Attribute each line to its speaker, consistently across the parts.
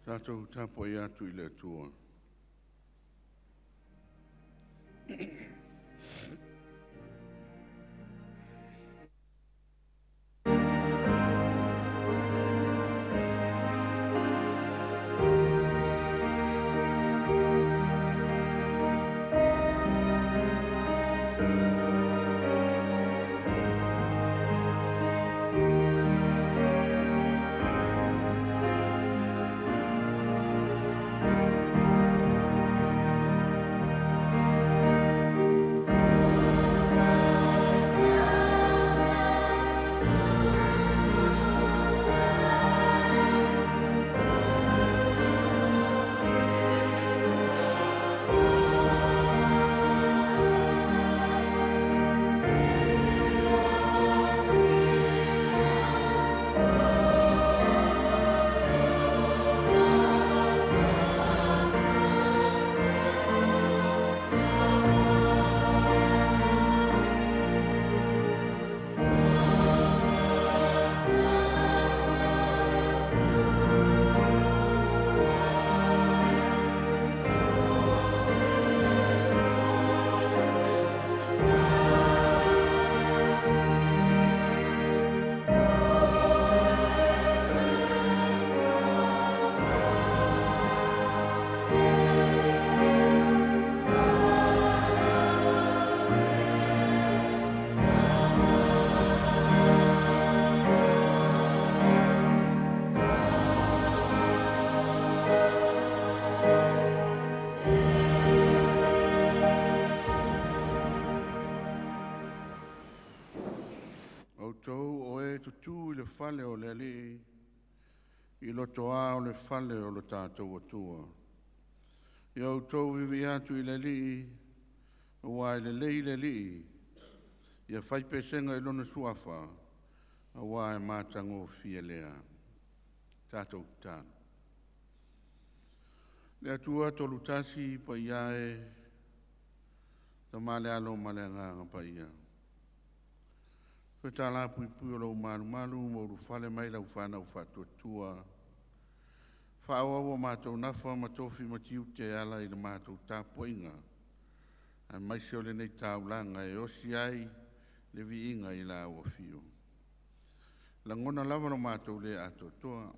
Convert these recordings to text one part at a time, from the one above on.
Speaker 1: Tatou tapuai atu i le Atua. Outou o e tutu i le fale o le Alii, i lotoa o le fale o lo tatou Atua. Ia outou viivii atu i le Alii, aua e lelei le Alii, ia fai pesega i Lona Suafa, aua e matagofie lea. Tatou tatalo. Le Atua Tolu Tasi paia e, Tama le Alo ma le Agaga Paia, toe tala puipui o lou malumalu ma ulufale mai lau fanau faatuatua, faaauau o matou nafa ma tofi ma tiute e ala i la matou tapuaiga aemaise o lenei taulaga e osi ai le viiga i lau afio. Lagona lava lo matou le atoatoa,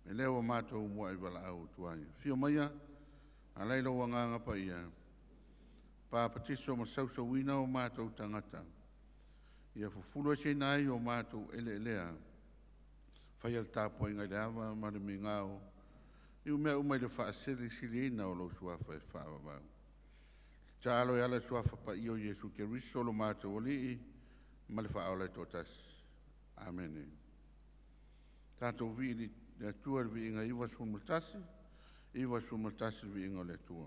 Speaker 1: o lea ua matou muai valaau atu ai. Afio maia, alai lou Agaga Paia, papatiso ma sausauina o matou tagata, ia fufulueseina ai o matou eleelea, faia le tapuaiga i le ava ma le migao, iumea uma i le faasilisiliina o lou Suafa e faavavau. Tatalo e ala i le Suafa Paia o Iesu Keriso lo matou Alii ma le Faaola e toatasi. Amene. Tatou vii i le Atua i le viiga e 91, 91 le viiga o le Atua.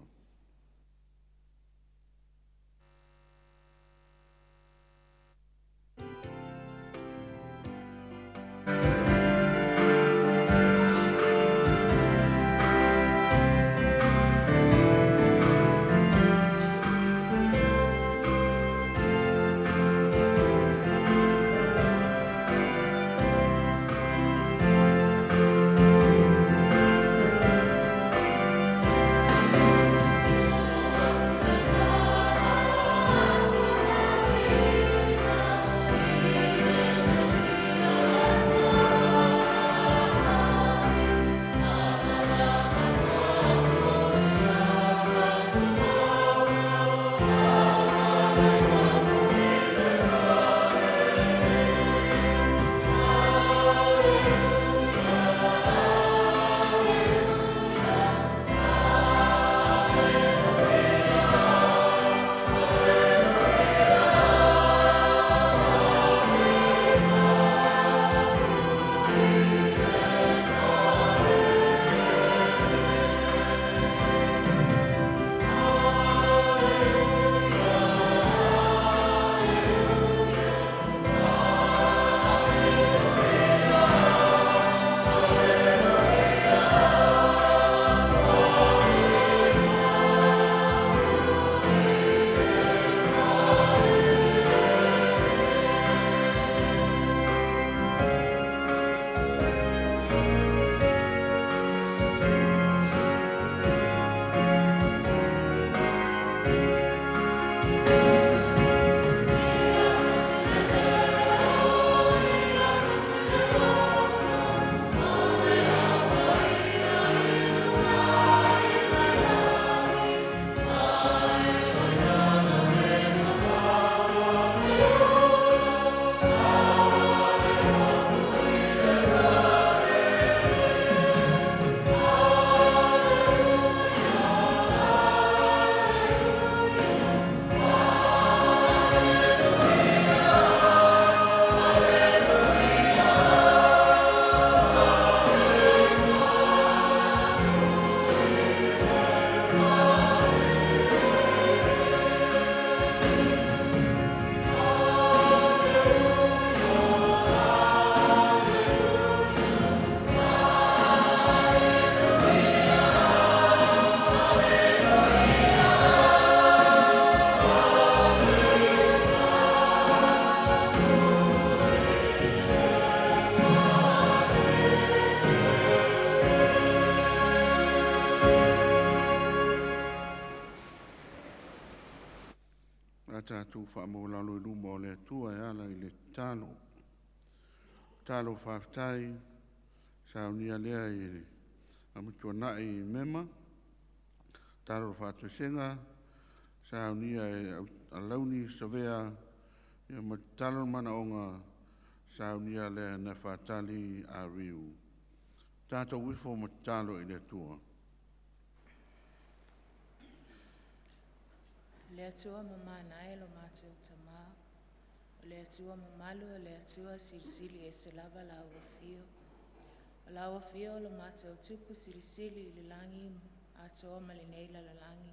Speaker 1: a tatou faamaualalo i luma o le Atua e ala i le tatalo. Tatalo faafetai saunia lea e le Amituanai Mema. Tatalo o le Faatoesega saunia e Alauni Savea. Ia ma le tatalo o manaoga, saunia lea e Nafatali Ariu. Tatou ifo ma tatalo i le Atua.
Speaker 2: Le Atua mamana e lo matou Tamā, o le Atua mamalu, o le Atua silisili ese lava lau afio. O lau afio o lo matou Tupu silisili i le lagi atoa ma lenei lalolagi.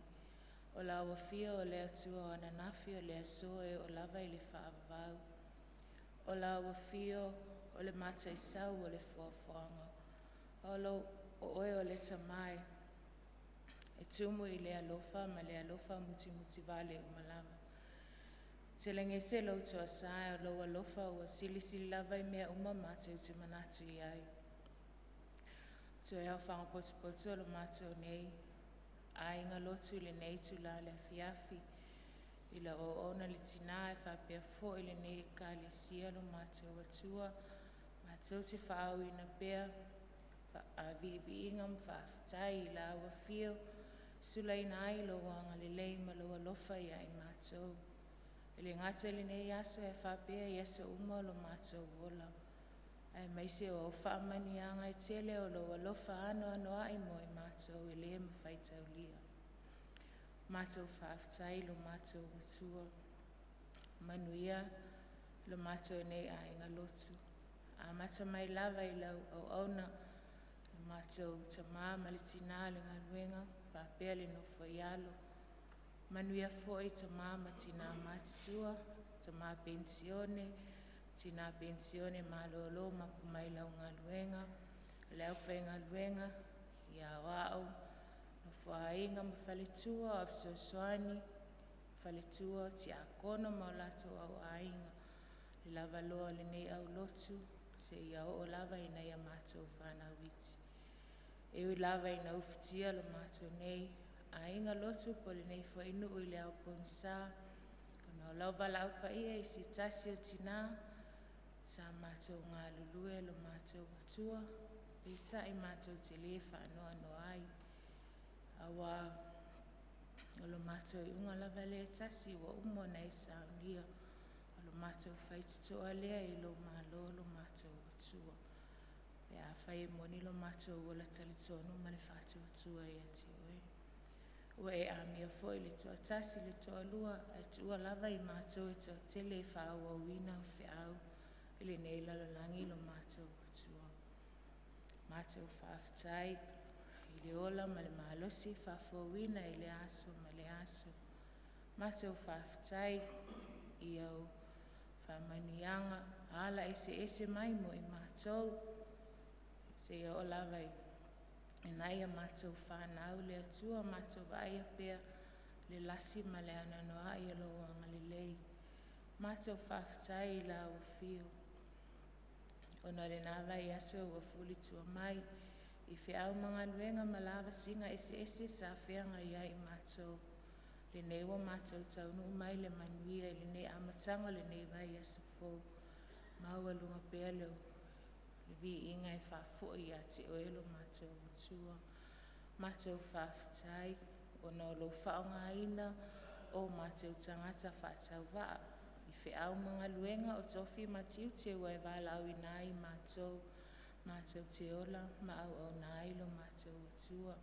Speaker 2: O lau afio o le Atua o ananafi, o le aso e oo lava i le faavavau. O lau afio o le Mataisau o le Foafoaga. O oe o le Tamā e tumu i le alofa ma le alofa mutimutivale uma lava. Telegese lou toasa, o lou alofa ua silisili lava i mea uma matou te manatu i ai. Toe aofaga potopoto lo matou nei aiga lotu i lenei itula o le afiafi, i lau auauna le tina e faapea foi lenei ekalesia lo matou Atua, matou te faaauauina pea viiviiga ma faafetai i lau afio, sulaina ai lou agalelei ma lou alofa ia i matou. E le gata i lenei aso ae faapea i aso uma o lo matou ola. Aemaise o au faamanuiaga e tele o lou alofa anoanoai mo i matou e le ma faitaulia. Matou faafetai lo matou Atua, manuia lo matou nei aiga lotu. Amata mai lava i lau auauna, lo matou tama ma le tina o le galuega, faapea le nofo a alo. Manuia foi tama ma tina matutua, tama penisione, tina penisione malolo mapu mai lau galuega, le aufaigaluega, aoao, nofo a aiga ma faletua, ao fesoasoani, faletua, tiakono ma o latou aiga, le lavaloa o lenei aulotu seia oo lava i nai a matou fanau iti. E ui lava ina ufitia lo matou nei aiga lotu po o lenei foi nuu i le ao pogisa, ona o lau valaau paia i se tasi o tina, sa matou galulue lo matou Atua, peitai matou te le faanoanoa ai, auā o lo matou iuga lava lea e tasi ua uma ona e saunia. O lo matou faitotoa lea i lou malo lo matou Atua. Pe afai e moni lo matou ola talitonu ma le faatuatua ia te oe. Ua e amia foi le toatasi, le toalua, ae tuua lava i matou e toatele e faaauauina au feau i lenei lalolagi lo matou Atua. Matou faafetai i le ola ma le malosi faafouina i lea aso ma lea aso. Matou faafetai i au faamanuiaga ala eseese mai mo i matou, seia oo lava i nai a matou fanau le Atua, matou vaaia pea le lasi ma le anoanoai o lou agalelei. Matou faafetai i lau afio, ona o lena vaiaso ua fulitua mai i feau ma galuega ma lavasiga eseese sa feagai ai matou. Lenei ua matou taunuu mai le manuia i lenei amataga o lenei vaiaso fou. Maualuga pea le viiga e faafoi ia te oe lo matou Atua. Matou faafetai ona o lou faaaogaina o matou tagata faatauvaa i feau ma galuega o tofi ma tiute ua e valaauina ai matou, matou te ola ma auauna ai lo matou Atua.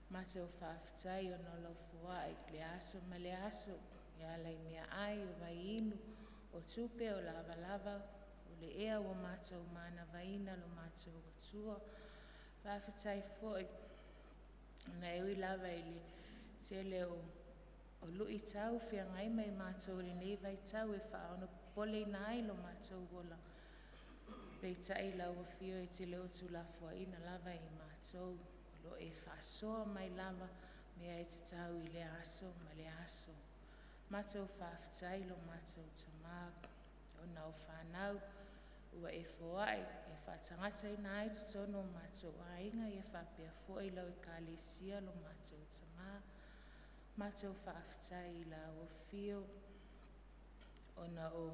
Speaker 2: Matou faafetai ona o lau foai i lea aso ma lea aso e ala i meaai, o vaiinu, o tupe, o lavalava, o le ea ua matou manavaina lo matou Atua. Faafetai foi ona e ui lava i le tele o luitau feagai ma i matou i lenei vaitau e faaonopopoleina ai lo matou ola, peitai lau afio e te le o tuulafoaiina lava i matou. O lo o e faasoa mai lava mea e tatau i lea aso ma lea aso. Matou faafetai lo matou Tamā, ona o fanau ua e foai e faatagataina ai totonu o matou aiga, ia faapea foi lau ekalesia lo matou Tamā. Matou faafetai i lau afio. Ona o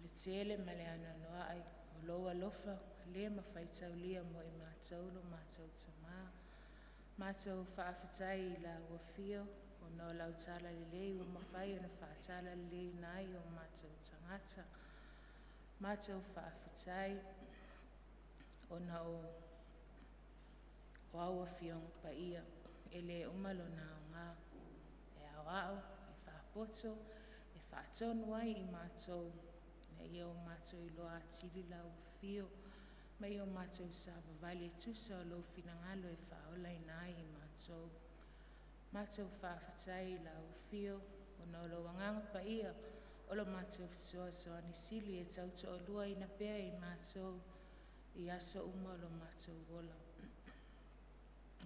Speaker 2: le tele ma le anoanoai o lou alofa le mafaitaulia mo i matou lo matou Tamā. Matou faafetai i lau afio, ona o lau talalelei ua mafai ona faatalaleileina ai o matou tagata. Matou faafetai ona o au Afioga Paia, e le uma lona aoga, e aoao, e faapoto, e faatonu ai i matou, ina ia o matou iloa atili lau afio, ma ia o matou savavali e tusa o lou finagalo e faaolaina ai i matou. Matou faafetai i lau afio, ona o lou Agaga Paia, o lo matou fesoasoani sili e tautoaluaina pea i matou, i aso uma o lo matou ola.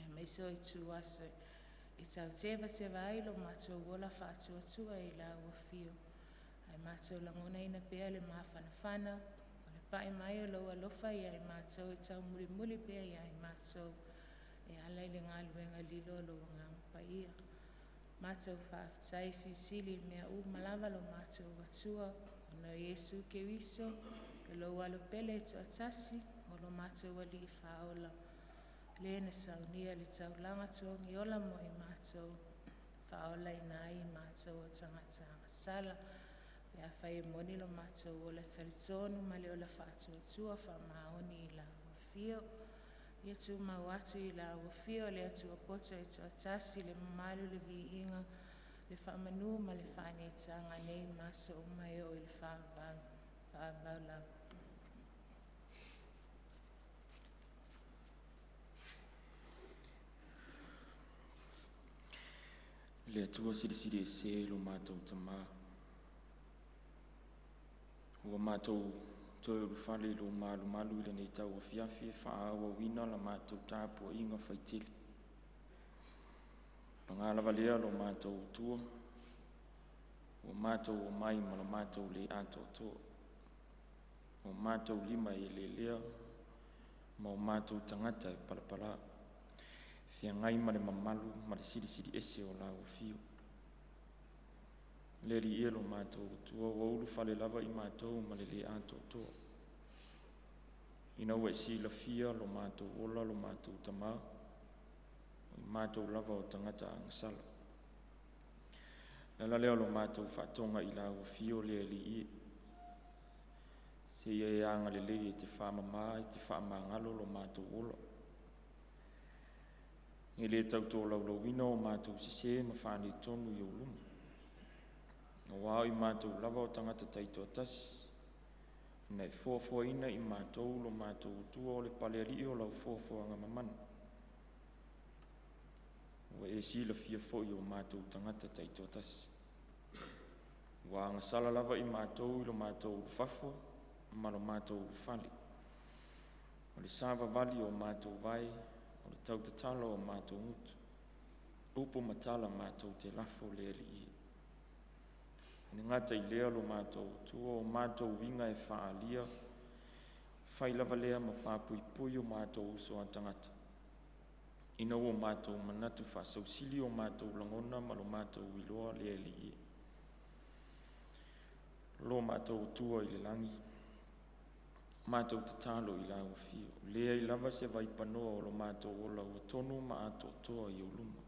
Speaker 2: Aemaise o ituaso e tau tevateva ai lo matou ola faatuatua i lau afio, ae matou lagonaina pea le mafanafana o le pai mai o lou alofa ia i matou e taumulimuli pea ia i matou, e ala i le galuega lilo a lou Agaga Paia. Matou faafetai silisili i mea uma lava lo matou Atua, ona o Iesu Keriso, o lou alo pele e toatasi, o lo matou Alii Faaola, le na saunia le taulaga togiola mo i matou, faaolaina ai i matou o tagata agasala. Pe afai e moni lo matou ola talitonu ma le ola faatuatua faamaoni i lau afio. Ia tumau atu i lau afio le Atua poto e toatasi le mamalu, le viiga, le faamanu ma le faaneetaga nei ma aso uma e oo i le faavavau, faavavau lava.
Speaker 3: Le Atua Silisili Ese lo matou Tama, ua matou toe ulufale i lou malumalu i lenei tauafiafi e faaauauina la matou tapuaiga faitele. Paga lava lea lo matou Atua, ua matou omai ma le matou le atoatoa, o matou lima e lelea ma o matou tagata e palapala, feagai ma le mamalu ma le Silisili Ese o lau Afio. Le Alii e lo matou Atua, ua ulufale lava i matou ma le le atoatoa, ina ua e silafia lo matou ola lo matou tama, o matou lava o tagata agasala. O le ala lea o lo matou faatoga i lau Afio le Alii e, seia e agalelei e te faamama e te faamagalo lo matou ola. E le tau tolaulauina o matou sese ma faaletonu i ou luma, aua o i matou lava o tagata taitoatasi, na e foafoaina i matou lo matou Atua o le Palealii o lau foafoaga mamana. Ua e silafia foi o matou tagata taitoatasi. Ua agasala lava i matou i lo matou ulufafo ma lo matou ulufale, o le savavali o matou vae, o le tautatala o matou gutu, upu ma tala matou te lafo le Alii e. E le gata i lea lo matou Atua, o matou uiga e faaalia, fai lava lea ma pa puipui o matou uso a tagata, ina ua matou manatu faasausili o matou lagona ma lo matou iloa le Alii e. Lo matou Atua i le lagi, matou tatalo i lau Afio, leai lava se vaipanoa o lo matou ola ua tonu ma atoatoa i ou luma.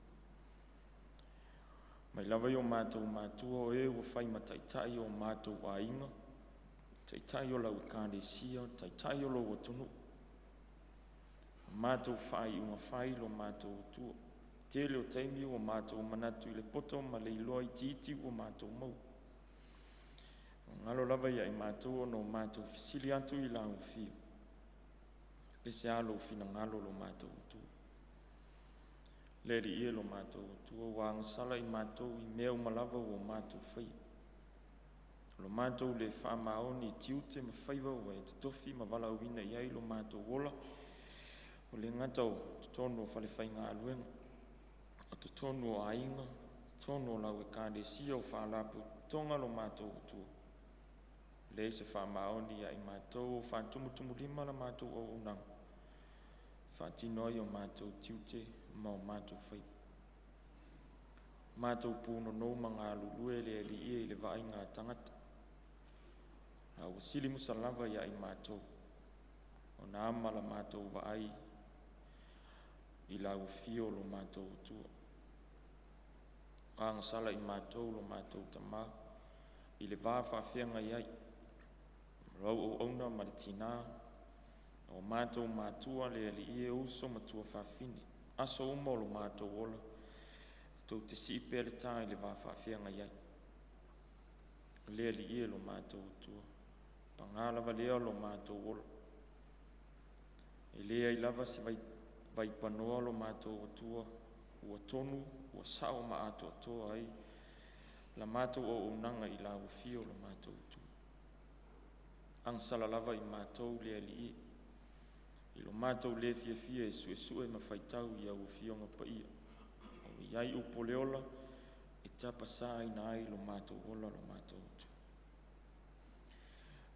Speaker 3: Mai lava i o matou matua o e ua fai ma taitai o matou aiga, taitai o lau Ekalesia, taitai o lou atunuu, matou faaiuga fai lo matou Atua, tele o taimi ua matou manatu i le poto ma le iloa itiiti ua matou maua. Ua galo lava ia i matou ona o matou fesili atu i lau Afio, pe o le a lou finagalo lo matou Atua. Le Alii e lo matou Atua, ua agasala i matou i mea uma lava ua matou faia, o lo matou le faamaoni i tiute ma faiva ua e totofi ma valaauina i ai lo matou ola, ua le gata o totonu o falefaigaluega, o totonu o aiga, totonu o lau Ekalesia, o faalapotopotoga lo matou Atua, leai se faamaoni ia i matou, ua faatumutumulima la matou auaunaga e faatino ai o matou tiute ma o matou faiva. Matou punonou ma galulue le Alii e i le vaaiga a tagata, A ua silimusa lava ia i matou ona ama la matou vaai i Lau Afio lo matou Atua. Ua agasala i matou lo matou Tama i le va faafeagai ai ma Lau auauna ma le tina, o matou matua le Alii e, uso ma tuafafine, aso uma o lo matou ola, tou te sii pea le ta i le va faafeagai ai. Le Alii e lo matou Atua, paga lava lea o lo matou ola, e leai lava se vaipanoa lo matou Atua ua tonu ua sao ma atoatoa ai la matou auaunaga i lau afio lo matou Atua. Agasala lava i matou le Alii e, i lo matou le fiafia e suesue ma faitau i au Afioga Paia, a ua i ai upu o le ola e tapasaina ai lo matou ola lo matou Atua.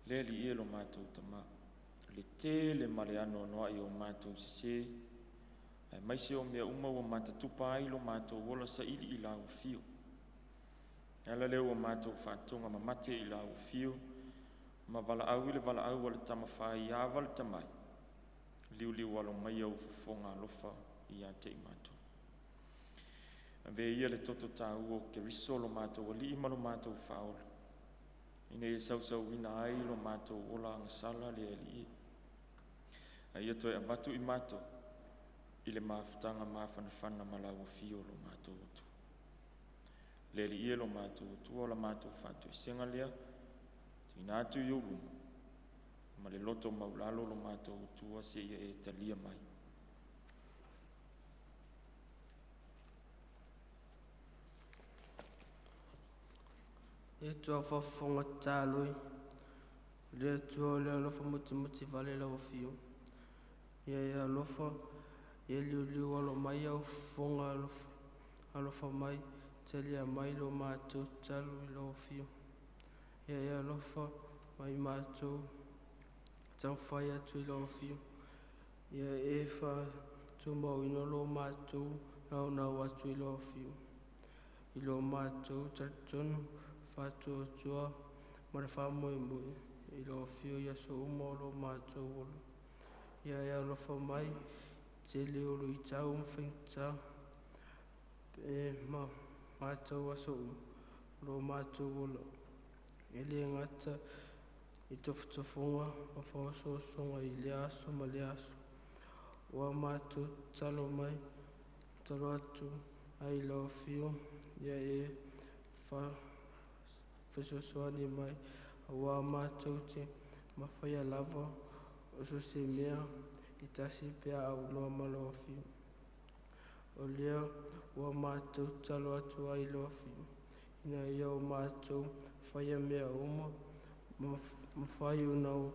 Speaker 3: Le Alii e lo matou Tama, i le tele ma le anoanoai o matou sese aemaise o mea uma ua matatupa ai lo matou ola saili i lau Afio. O le ala lea ua matou faatogamamate i lau Afio ma valaau i le valaau a le tama faiava le tamai, liuliu alo mai au fofoga alofa ia te i matou. Avea ia le toto taua o Keriso lo matou Alii ma lo matou Faaola, ina ia sausauina ai lo matou ola agasala le Alii e, a ia toe avatu i matou i le mafutaga mafanafana ma lau Afio lo matou Atua. Le Alii e lo matou Atua, o la matou faatoesega lea e tuuina atu i ou luma ma le loto maualalo lo matou Atua seia e talia mai.
Speaker 4: Le Atua faafofoga tatalo i le Atua o le alofa matimati vale lau afio. Ia e alofa ia liuliu alo mai au fofoga alofa mai, talia mai lo matou tatalo i lau afio. Ia e alofa mai matou taumafai atu i lau afio. Ia e faatumauina lo matou naunau atu i lau afio. I lo matou talitonu faatuatua ma le faamoemoe i lau afio i aso uma o lo matou ola. Ia e alofa mai tele o luitau ma faigata e matau aso uma o lo matou ola. E le gata i tofotofoga ma faaosoosoga i lea aso ma lea aso, ua matou tatalo mai, tatalo atu ai i lau Afio, ia e fesoasoani mai aua matou te mafaia lava o so o se mea e tasi pe a aunoa ma lau Afio. O lea ua matou tatalo atu ai i lau Afio, ina ia o matou faia mea uma ma mafai ona o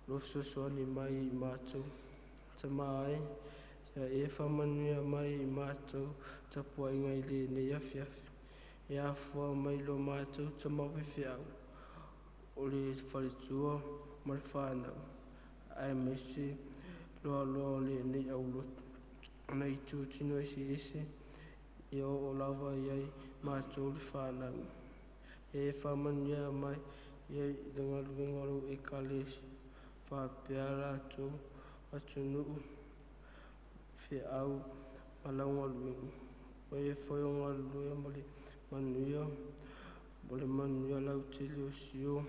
Speaker 4: lou fesoasoani mai ia i matou. Tama e, ia e faamanuia mai i la matou tapuaiga i lenei afiafi, e afua mai i lo matou tama faifeau o le faletua ma le fanau, aemaise loaloa o lenei aulotu, ona itutino eseese seia oo lava ia i matou le fanau. Ia e faamanuia mai i le galuega a lau Ekalesia faapea le tatou atunuu, feau ma lau galuega. O e foi o galulue mo le manuia, mo le manuia lautele o si o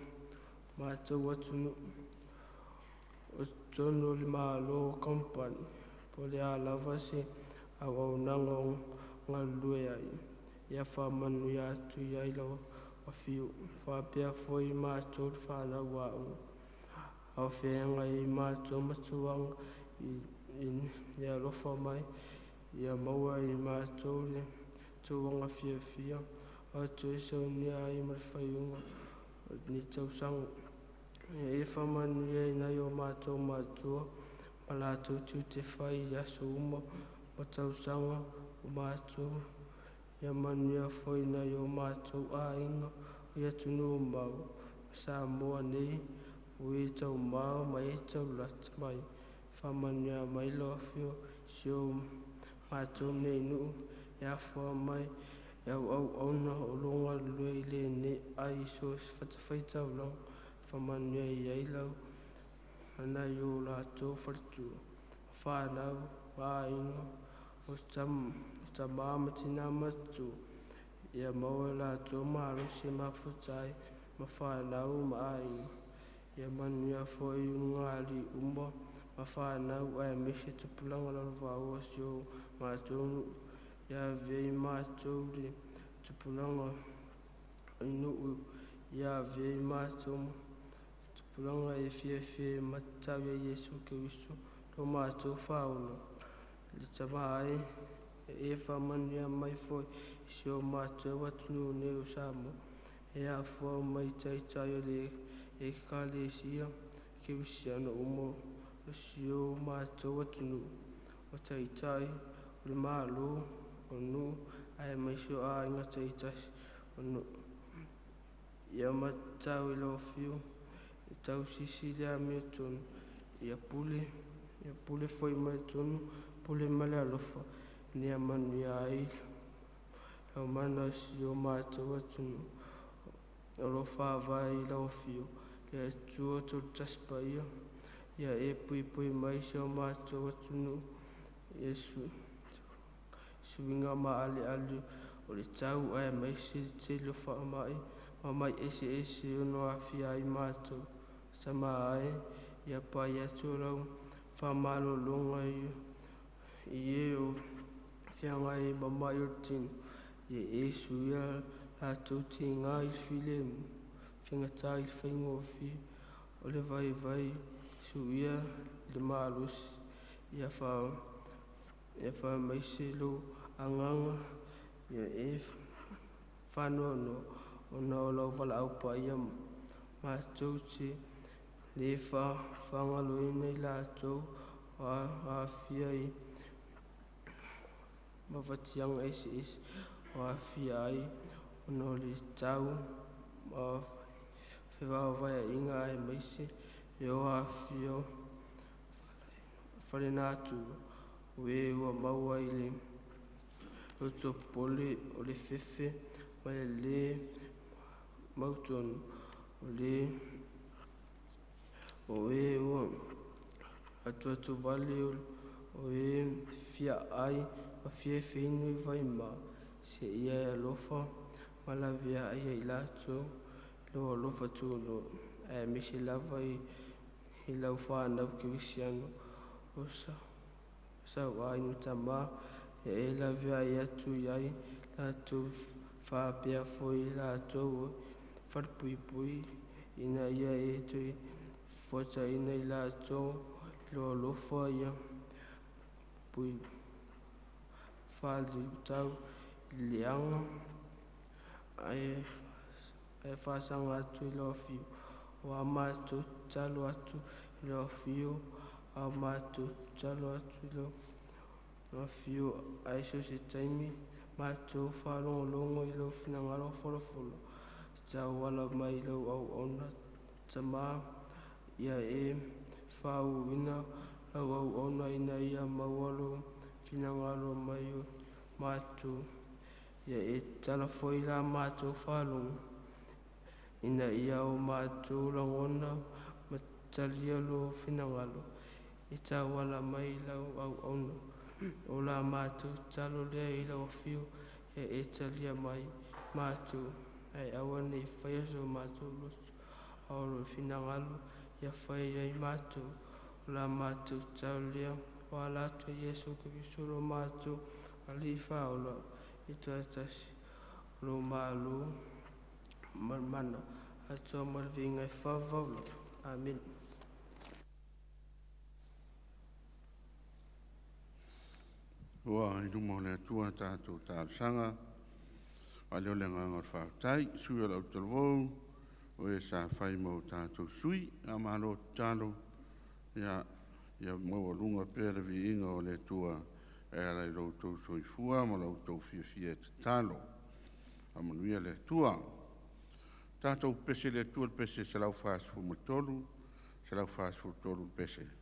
Speaker 4: matou atunuu. O totonu o le Malo, o kamupani, po o le a lava se auaunaga o galulue ai, ia faamanuia atu i ai lau Afio. Faapea foi i matou le fanau aoga, a o feagai ai matou ma tulaga i le alofa mai, ia maua e i matou le tulaga fiafia e toe saunia ai ma le faaiuga o lenei tausaga. Ia e faamanuia i nai o matou matua ma latou tiute fai i aso uma ma tausaga o matou, ia manuia foi nai o matou aiga i atunuu mamao ma Samoa nei, o e taumao ma e taulata mai, faamanuia mai lau Afio i si o matou nei nuu e afua mai i au auauna o lo o galulue i lenei ai i so o se fatafaitaulaga. Faamanuia i ai lau mana i o latou faletua, ma fanau, ma aiga, o tamā ma tinā matutua, ia maua e latou malosi e mafuta ai ma fanau ma aiga. Ia manuia foi ulugalii uma ma fanau aemaise tupulaga lalovaoa o si o matou nuu. Ia avea i matou le tupulaga i nuu, ia avea i matou ma tupulaga e fiafia e matau ia Iesu Keriso lo matou Faaola. Le Tama e, ia e faamanuia mai foi i si o matou atunuu nei o Samoa, e afua mai i taitai o le Ekalesia Kerisiano uma o si o matou atunuu, o taitai o le Malo, o nuu aemaise o aiga taitasi o nuu. Ia matau i lau afio e tausisi le amiotonu, ia pule, ia pule foi ma le tonu, pule ma le alofa, ina ia manuia ai lau mana o si o matou atunuu o lo o faavae i lau afio. Le Atua Tolutasi Paia, ia e puipui mai si o matou atunuu i suiga maaleale o le tau aemaise le tele o faamai ma mai eseese e ono aafia ai matou. Tama e, ia pai atu lau faamalologa i e o feagai ai ma mai o le tino, ia e suia latou tiga i le filemu, faigata i le faigofie, o le vaivai suia i le malosi, ia faamaise lou agaga, ia e faanoanoa ona o lau valaau paia matou te le faagaloina i latou o aafia i mafatiaga eseese o aafia ai ona o le tau ma fevaevaeaiga aemaise e o aafia faalenatura, o e ua maua i le loto popole o le fefe ma le lē mautonu, o e ua atuatuvale, o e fia ai ma fia feinu i vaima, seia e alofa ma laveai ia i latou i lou alofa tunoa, aemaise lava i lau fanau kerisiano o sauaina tama, ia e laveai atu i ai latou faapea foi i latou o falepuipui, ina ia e toe fuataina i latou i lou alofa ia faaliutau i le leaga ae faasaga atu i lau Afio. O a matou tatalo atu i lau Afio, a matou tatalo atu i lau Afio ae so o se taimi, matou faalogologo i lou finagalo folafola e tauala mai i lau auauna Tama, ia e faauuina lau auauna ina ia maua lou finagalo mai o matou. Ia e tatala foi la matou faalogo ina ia o matou lagona ma talia lou finagalo e tauala mai i lau auauna. O la matou tatalo lea i lau afio, ia e talia mai matou, ae aua ne i faia so matou loto, a o lou finagalo ia fai ai matou. O la matou tatalo lea o ala atu i Iesu Keriso lo matou Alii Faaola, e toatasi o lou Malo ma le mana atoa ma le viiga e faavavau lava. Amene.
Speaker 1: Ua i luma o le Atua tatou talosaga, faaleo le agaga o le faafetai i sui o le autalavou, o e sa fai ma o tatou sui. Faamalo tatalo, ia maualuga pea le viiga o le Atua e ala i lo outou soifua ma lo outou fiafia e tatalo. Faamanuia le Atua. Tatou pepese i le Atua i le pese 143, 143 le pese.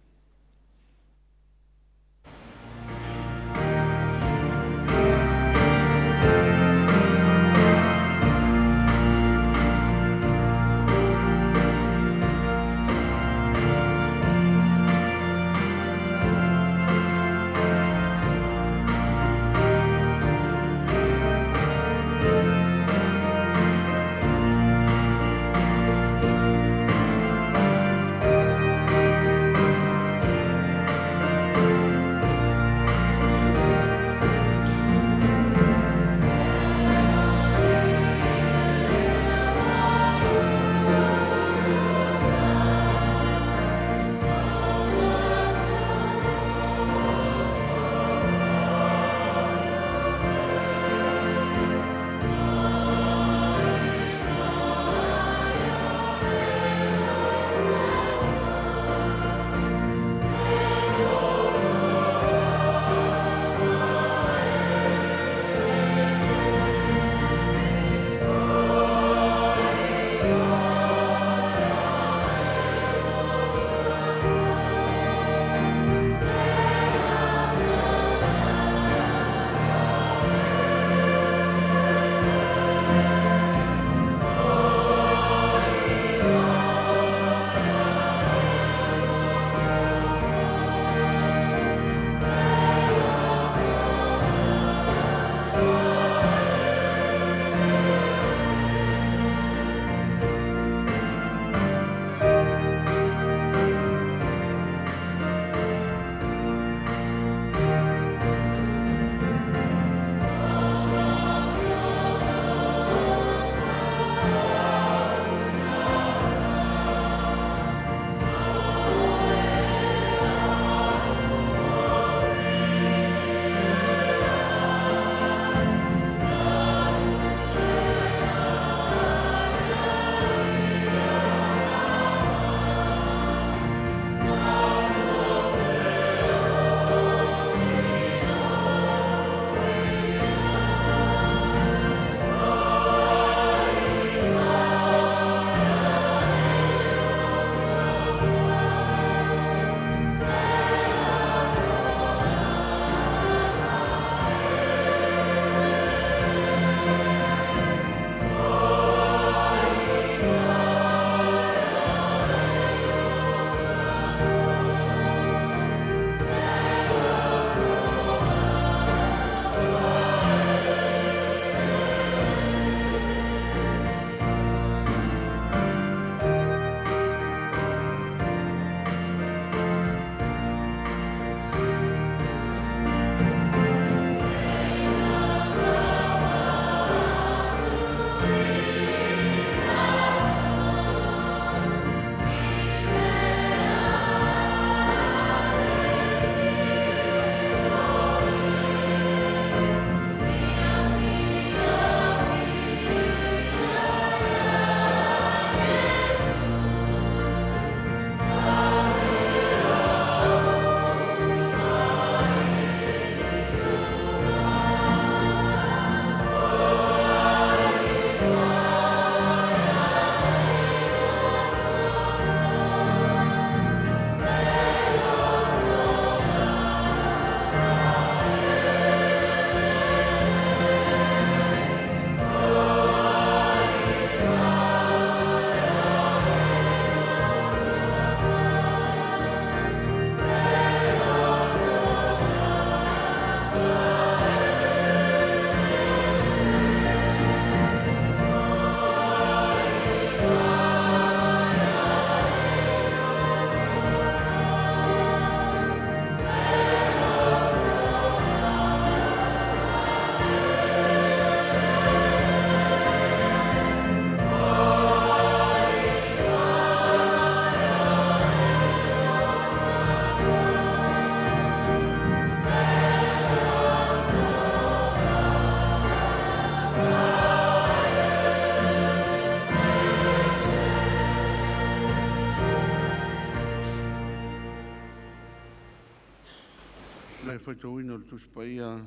Speaker 1: faitauina o le Tusi Paia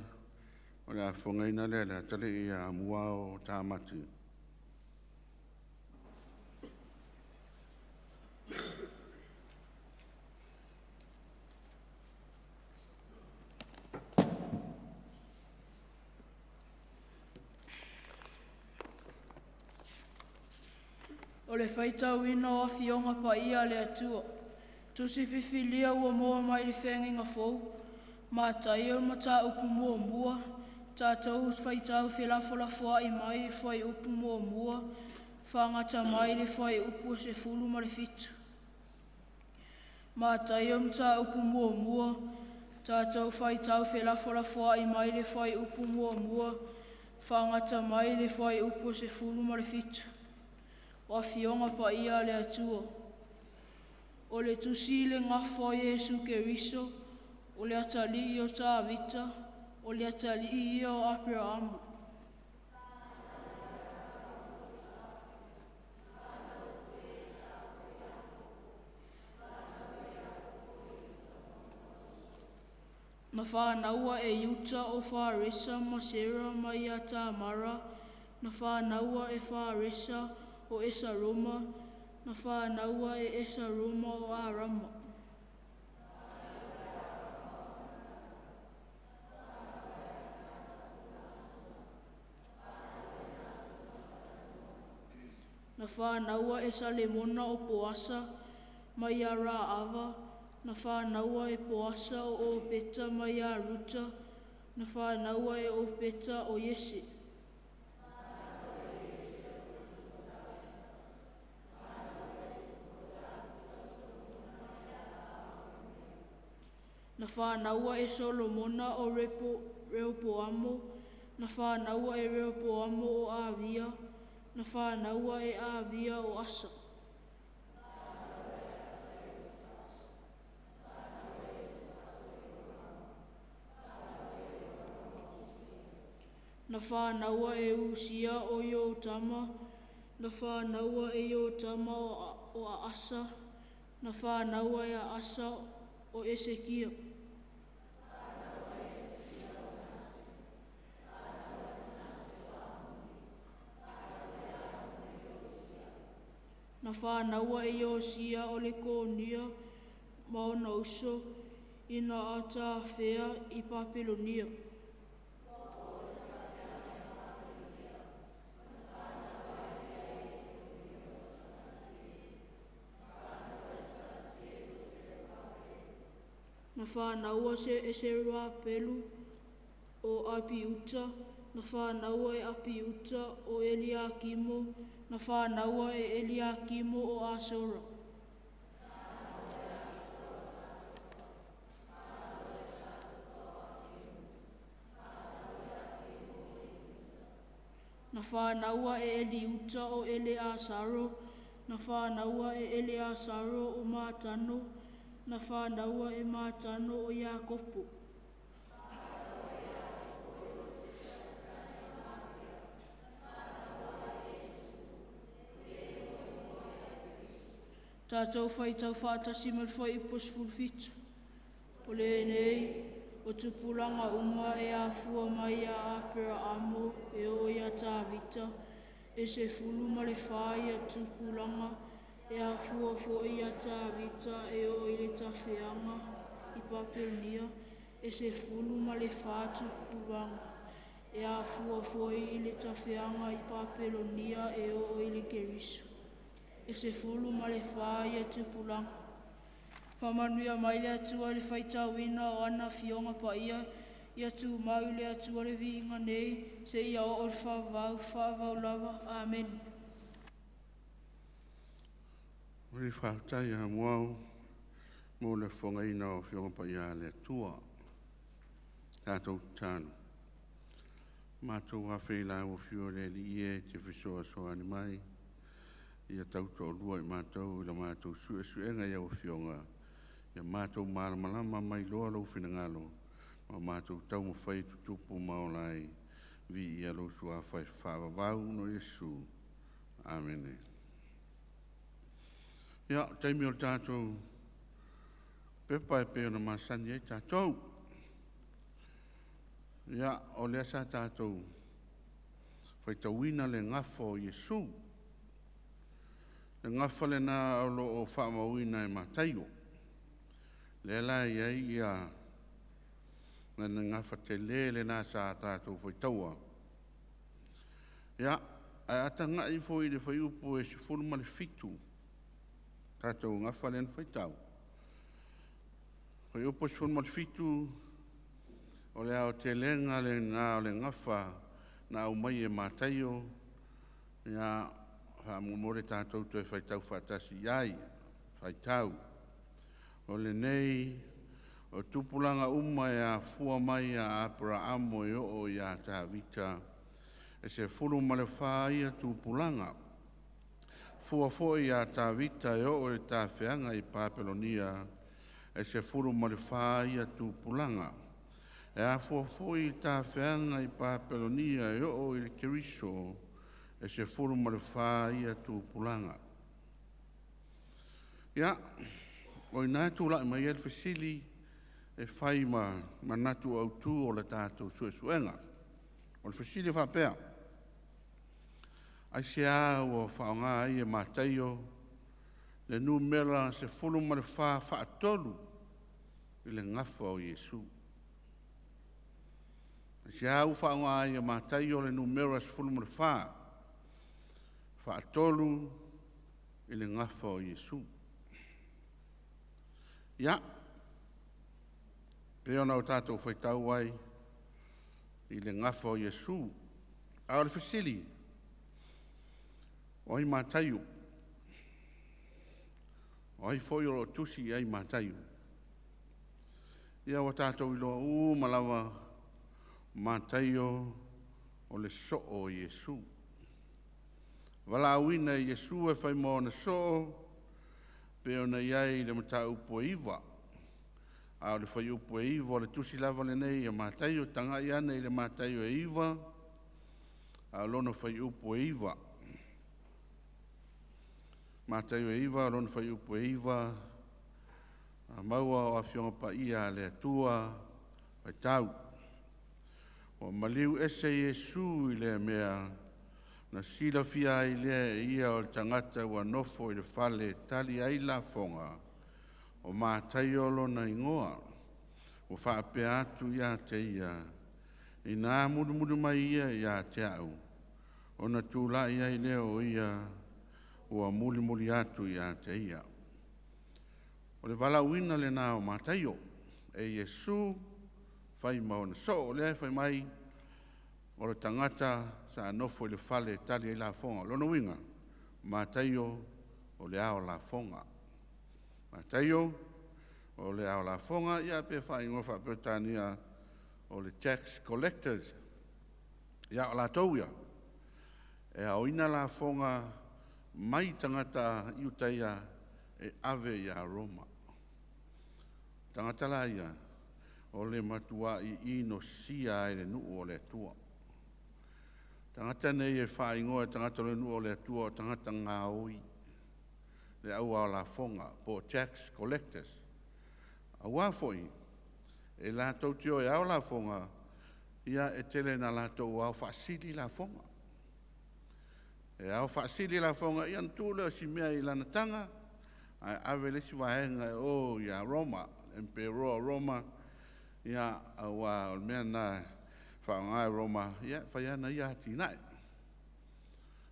Speaker 1: o le a fofogaina le atalii ia Muao Tamati.
Speaker 5: O le faitauina o Afioga Paia a le Atua, Tusi Fifilia ua maua mai le Feagaiga Fou, Mataio Mataupu muamua, tatou faitau felafolafoai mai le fuaiupu 1 faagata mai le fuaiupu 17. Mataio Mataupu muamua, tatou faitau felafolafoai mai le fuaiupu 1 faagata mai le fuaiupu 17. O Afioga Paia a le Atua. O le tusi i le gafa o Iesu Keriso, o le atalii o Tavita, o le atalii ia o Aperaamu. Na whānaua e Iuta o Wharesa ma Sera mai ia Tamara, na whānaua e Wharesa o Esaroma, na whānaua e Esaroma o Arama. Na whānaua e Salemona o Poasa mai ia Raava, na whānaua e Poasa o Opeta mai ia Ruta, na whānaua e Opeta o Iese. Na whānaua e Solomona o Repo, Reopoamo, na whānaua e Reopoamo o Avia, na whānaua e Avia o Asa. Na whānaua e Usia o Iotama, na whānaua e Iotama o Asa, na whānaua e Asa o Esekia. Na whānaua e Iosia o le Konia ma ona uso ina atawhea i Papelonia. Na whānaua se e Serapelu o Apiuta, na whānaua e Apiuta o Eliakimo, na whānaua e Eliakimo o Asora. Na whānaua e Eliuta o Eleasaro, na whānaua e Eleasaro o Matano, na whānaua e Matano o Iakopo. Tātou whaitau whaatasi ma le fuaiupu 17. O lenei, o tupulaga uma e afua mai ia Aperaamo e oo ia Tavita, e 14 ia tupulaga e afua foʻi ia Tavita e oo i le tafeaga i Papelonia, e 14 tupulaga e afua foʻi i le tafeaga i Papelonia e oo i le Keriso, e 14 ia tupulaga. Faamanuia mai le Atua i le faitauina o ana afioga paia, ia tumau i le Atua le viiga nei, seia oo i le faavavau, faavavau lava. Amene.
Speaker 1: O le faafetai ia Muao mo le fofogaina o Afioga Paia a le Atua. Tatou tatalo. Matou afe i lau Afio le Alii e, e te fesoasoani mai, ia tautoalua i matou i la matou suesuega i au afioga, ia matou malamalama ma iloa lou finagalo, ma matou taumafai e tutupu ma ola ai. Viia lou Suafa e faavavau ona o Iesu. Amene. Ia, o taimi o le tatou pepa e pei ona masani ai tatou. Ia, o lea sa tatou faitauina le gafa o Iesu. Le gafa lena o lo o faamauina e Mataio. Lea la e i ai ia lana gafa tele lena sa tatou faitaua. Ia, ae a tagai foi i le fuaiupu e 17, tatou gafa lea na faitau, fuaiupu 17, o le aotelega lena o le gafa na aumai e Mataio. Ia, faamolemole tatou toe faitau faatasi i ai. Faitau. O lenei o tupulaga uma e afua mai ia Aperaamo e oo ia Tavita, e 14 ia tupulaga. Fua foi ia Tavita e oo i le tafeaga i Papelonia, e 14 ia tupulaga. E afua foi i le tafeaga i Papelonia e oo i le Keriso, e 14 ia tupulaga. Ia, o i ina e tulai mai ai le fesili e fai ma manatu autu o le tatou suesuega. O le fesili e faapea: Aisea ua faaaoga ai e Mataio le numera 14 faatolu i le gafa o Iesu? Aisea ua faaaoga ai e Mataio le numera 14 faatolu i le gafa o Iesu? Ia, pei ona tatou faitau ai i le gafa o Iesu, a o le fesili, o ai Mataio? O ai foi o lo o tusi i ai Mataio? Ia ua tatou iloa uma lava, o Mataio o le soo o Iesu. Valaauina e Iesu e fai ma ona soo, pei ona i ai i le mataupu e 9, a o le fuaiupu e 9 o le tusi lava lenei a Mataio. Tagai ane i le Mataio e 9, a o lona fuaiupu e 9. Mataio e 9, lona fuaiupu e 9, a maua o Afioga Paia a le Atua, faitau. Ua maliu ese Iesu i lea mea, na silafia ai lea e ia o le tagata ua nofo i le fale e tali ai lafoga, o Mataio lona igoa. Ua faapea atu ia te ia, “Ina mulimuli mai ia ia te a'u, ona tulai ai lea o ia ua mulimuli atu ia te ia.” O le valaauina lena o Mataio e Iesu fai ma ona soo. O lea e fai mai o le tagata sa nofo i le fale e tali ai lafoga. O lona uiga, o Mataio o le ao lafoga. Mataio o le ao lafoga, ia pe faaigoa faa-Peretania o le tax collectors. Ia o latou ia, e aoina lafoga mai tagata Iutaia e ave ia Roma. O tagata la ia, o le matuai inosia lava i le nuu o le Atua. O tagata nei e faaigoa e tagata o le nuu o le Atua o tagata gaoi, le au ao lafoga po o tax collectors. Aua foi e latou te o e ao lafoga, ia e tele ina latou ao faasili lafoga. E ao faasili lafoga, ia ona tuu lea o si mea i lana taga, ae ave le isi vaega e o ia Roma, Emperoa o Roma, ia aua o le mea lena e faaaoga e Roma e fai ai ana ia atinae.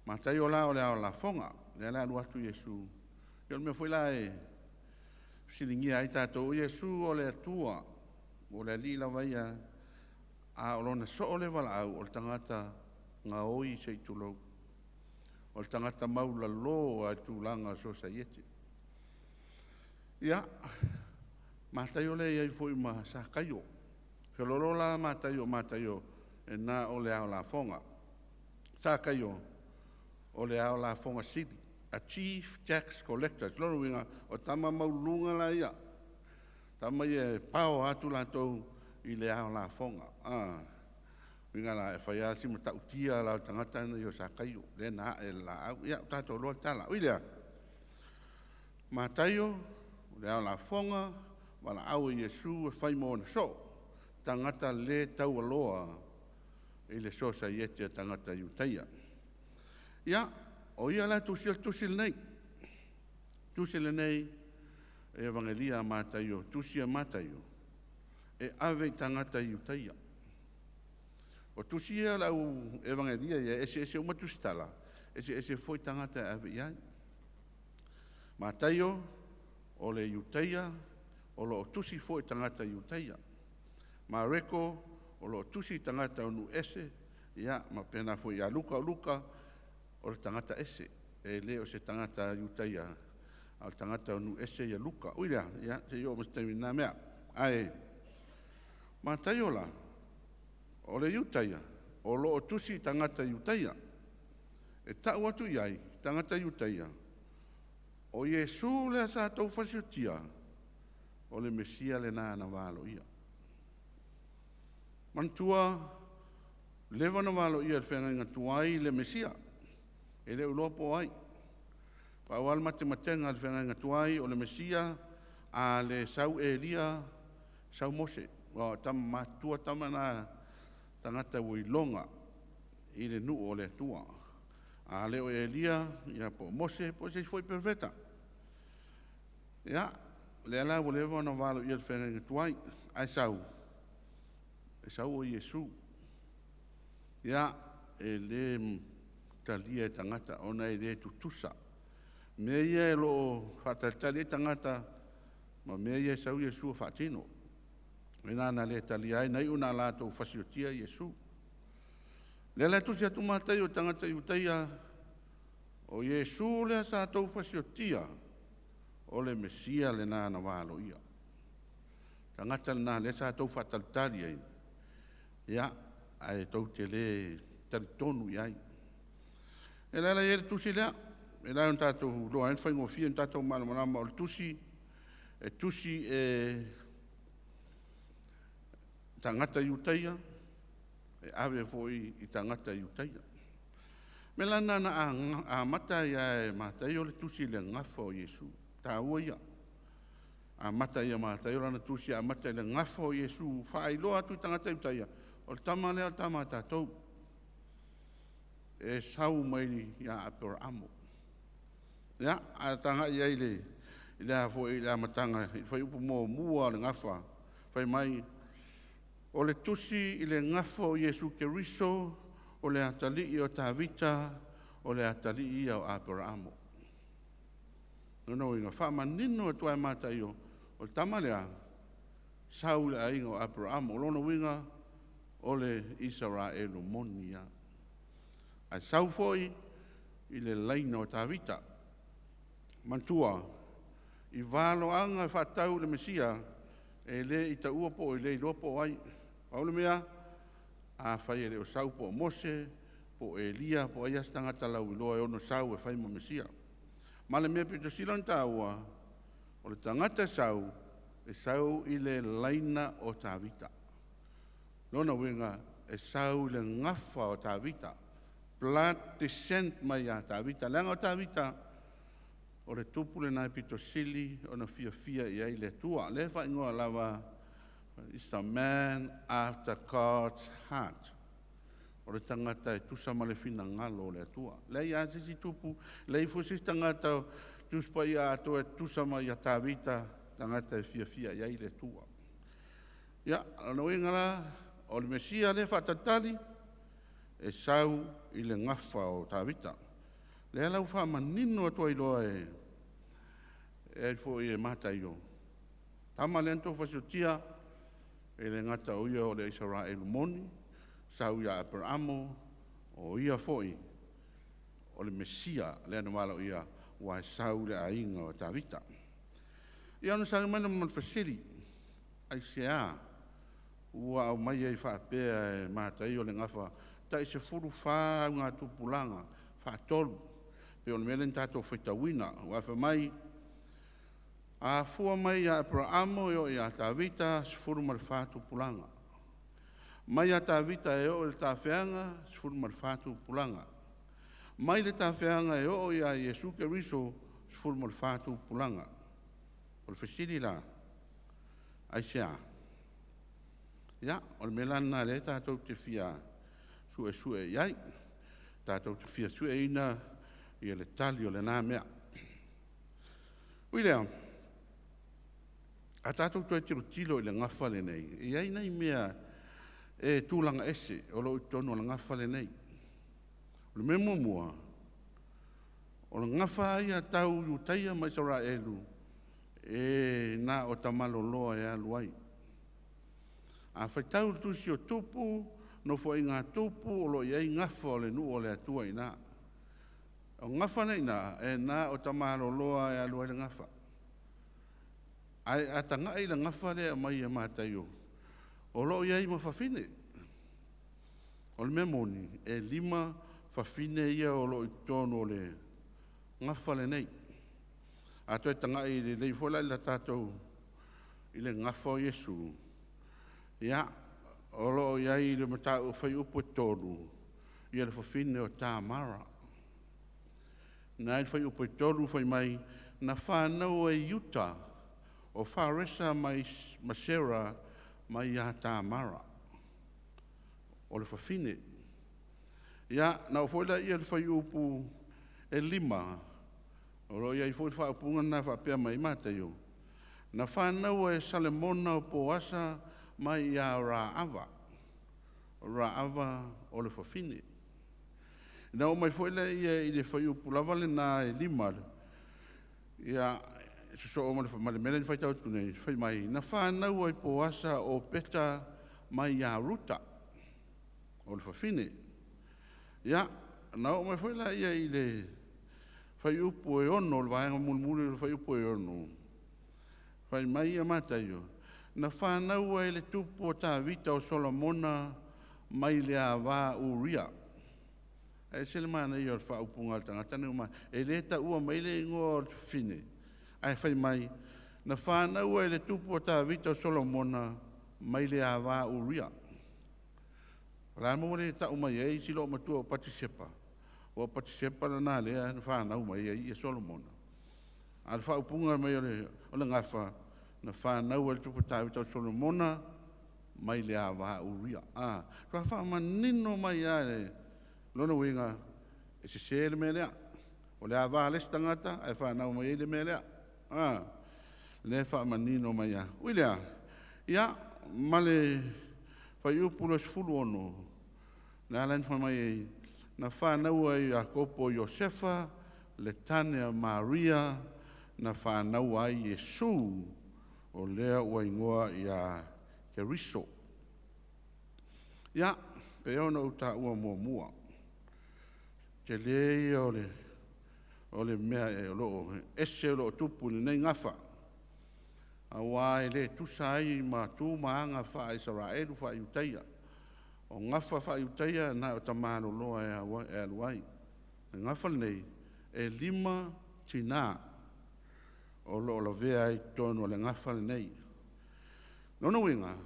Speaker 1: Mataio la o le ao lafoga, lea la e alu atu Iesu, ia o le mea foi la e fesiligia ai tatou, o Iesu o le Atua, o le Alii lava ia, a o lona soo lea e valaau, o le tagata gaoi se i tulou, o le tagata maualalo lava i le tulaga o le sosaiete. Ia, Mataio lea e i ai foi ma Sakaio. Feoloolo la Mataio, o Mataio e na o le ao lafoga. Sakaio, o le ao lafoga sili, a chief tax collector. O lona uiga, o tama maualuluga la ia, tama ia e power atu latou i le ao lafoga. Uiga la, e fai lava si matautia la o le tagata lenei o Sakaio, lea na ae i le laau. Ia, ua tatou iloa le tala. Ui lea, Mataio, o le ao lafoga, valaau e Iesu e fai ma ona soo. tagata lē taualoa i le sosaiete a tagata Iutaia. Ia, o ia la e tusia le tusi lenei. Tusi lenei e Evagelia a Mataio, tusi a Mataio, e ave i tagata Iutaia. O tusi ia o le au Evagelia ia, e eseese uma tusitala, eseese foi tagata e ave i ai. Mataio, o le Iutaia, o lo o tusi foi i tagata Iutaia. Mareko, o lo o tusi i tagata o nuu ese, ia, ma pena foi ia Luka. O Luka, o le tagata ese, e le o se tagata Iutaia, a o le tagata o nuu ese ia Luka. Ui lea, ia, se i oo mai se taimi i na mea. Ae, Mataio la, o le Iutaia, o lo o tusi i tagata Iutaia. E tau atu i ai, tagata Iutaia, o Iesu lea sa tou fasiotia, o le Mesia lena na valoia. Manatua, leva na valoia e le feagaiga tuai le Mesia, e le o iloa po o ai. Pau lava le matematega a le feagaiga tuai, o le Mesia, a le sau Elia, sau Mose. Aua o tama matutua tama na tagata ua iloga i le nuu o le Atua. A le o Elia, ia po o Mose, po o se isi foi perofeta. Ia, lea la ua leva ona valoia e le feagaiga tuai, ae sau, e sau o Iesu. Ia, e le talia e tagata ona e le tutusa mea ia e lo o faatalitali ai tagata ma mea ia e sau Iesu e faatino. O i ina na le talia ai, na iu ina latou fasiotia Iesu. Lea la e tusi atu Mataio i tagata Iutaia, o Iesu lea sa tou fasiotia, o le Mesia lena na valoia. Tagata lena lea sa tou faatalitali ai, ia, ae tou te le talitonu i ai. E la i ai le tusi lea, e la ona tatou iloa ai le faigofie ona tatou malamalama o le tusi, e tusi e tagata Iutaia, e ave foi i tagata Iutaia. Me la na amata ai e Mataio le tusi i le gafa o Iesu, taua ia. Amata ia Mataio lana tusi, amata i le gafa o Iesu, faailoa atu i tagata Iutaia, o le tama lea o le tama a tatou, e sau mai ia Aperamo. Ia, a tagai ai i le foi i le amataga, i le fuaiupu muamua o le gafa, fai mai, o le tusi i le gafa o Iesu Keriso, o le atalii o Tavita, o le atalii ia o Aperamo. Lona uiga, faamanino atu ai Mataio, o le tama lea, sau i le aiga o Aperamo. O lona uiga, o le Isaraelu moni ia. Ae sau foi i le laina o Tavita. Manatua, i valoaga e faatatau i le Mesia, e le i taua po o le iloa po o ai. Pau le mea, afai e le o sau po o Mose, po o Elia, po o ai lava se tagata lauiloa e ono sau e fai ma Mesia. Ma le mea pito sili ona taua, o le tagata e sau, e sau i le laina o Tavita. Lona uiga, e sau i le gafa o Tavita. Blood descent mai ia Tavita. Leaga o Tavita, o le tupu lena e pito sili ona fiafia i ai le Atua. Lea e faaigoa lava, is the man after God's heart. O le tagata e tusa ma le finagalo o le Atua. Lea ia se isi tupu, leai foi se isi tagata Tusi Paia atoa e tusa ma ia Tavita, tagata e fiafia i ai le Atua. Ia, lona uiga la, o le Mesia lea faatalitali, e sau i le gafa o Tavita. Lea la ua faamanino atu ai loa e ai foi e Mataio, tama lea na tou fasiotia, e le gata o ia o le Isaraelu moni, sau ia Aperamo, o ia foi o le Mesia lea na valoia, ua e sau i le aiga o Tavita. Ia ona sau mai lea ma le fesili, aisea ua aumai ai faapea e Mataio le gafa tai 14 augatupulaga faatolu, pei o le mea lea na tatou faitauina, ua fai mai, afua mai ia Aperamo e oo ia Tavita, 14 tupulaga. Mai ia Tavita e oo i le tafeaga, 14 tupulaga. Mai le tafeaga e oo ia Iesu Keriso, 14 tupulaga. O le fesili la, aisea? Ia, o le mea la lena lea tatou te fia suesue i ai. Tatou te fia sueina ia le tali o lena mea. Ui lea, a tatou toe tilotilo i le gafa lenei, e i ai nai mea e tulaga ese o lo o i totonu o le gafa lenei. O le mea muamua, o le gafa ia tau Iutaia ma Isaraelu, e na o tamaloloa e alu ai. A faitau le tusi o Tupu, Nofoaiga a Tupu o lo o i ai gafa o le nuu o le Atua i ina. O gafa nei ina, e na o tamaloloa e alu ai le gafa. Ae a tagai i le gafa lea e aumai e Mataio, o lo o i ai ma fafine. O le mea moni, e 5 fafine ia o lo o i totonu o le gafa lenei. A toe tagai lelei foi la i le tatou i le gafa o Iesu, ia, o lo o i ai le mataupu fuaiupu e 3, ia le fafine o Tamara. Na i le fuaiupu e 3 fai mai, na fanau e Iuta o Faresa ma Sera mai ia Tamara, o le fafine. Ia, na oo foi lea i le fuaiupu e 5, o lo o i ai foi le faaupuga lena e faapea mai ai Mataio, na fanau e Salemona o Poasa mai ia Raava. O Raava o le fafine. Na oo mai foi lea i le fuaiupu lava lena e 5, ia, sosoo ma le mea lea na faitau atu nei, fai mai, na fanau e Poasa o Opeta mai ia Ruta, o le fafine. Ia, na oo mai foi lea i le fuaiupu e 6, o le vaega mulimuli o le fuaiupu e 6, fai mai ia Mataio, na fanau ai le tupu o Tavita o Solomona mai le ava Uria. E ese le manaia o le faaupuga a le tagata nei, e le taua mai le igoa o le fafine, ae fai mai, na fanau ai le tupu o Tavita o Solomona mai le ava Uria. O le a le mea ua le tau mai ai si loomatua o Patisepa? Aua o Patisepa lena lea na fanau mai ai Solomona. A o le faaupuga mai o le gafa, na fanau ai le tupu o Tavita o Solomona mai le ava Uria. A, faatoa faamanino mai lava e lona uiga, e sese le mea lea. O le ava a le isi tagata ae fanau mai ai le mea lea. A, lea e faamanino mai lava. Ui lea, ia, ma le fuaiupu 26, na ala ona fai mai ai, na fanau ai Iakopo Iosefa, le tane a Maria, na fanau ai Iesu, o lea ua igoa ia Keriso. Ia, pei ona ou taua muamua, tele ia o le mea o lo o ese o lo o tupu i lenei gafa, aua e le tusa ai ma tu ma aga faa-Isaraelu faa-Iutaia. O gafa faa-Iutaia na o tamaloloa e alu ai. O le gafa lenei, e 5 tinā o lo o lavea ai i totonu o le gafa lenei. Lona uiga,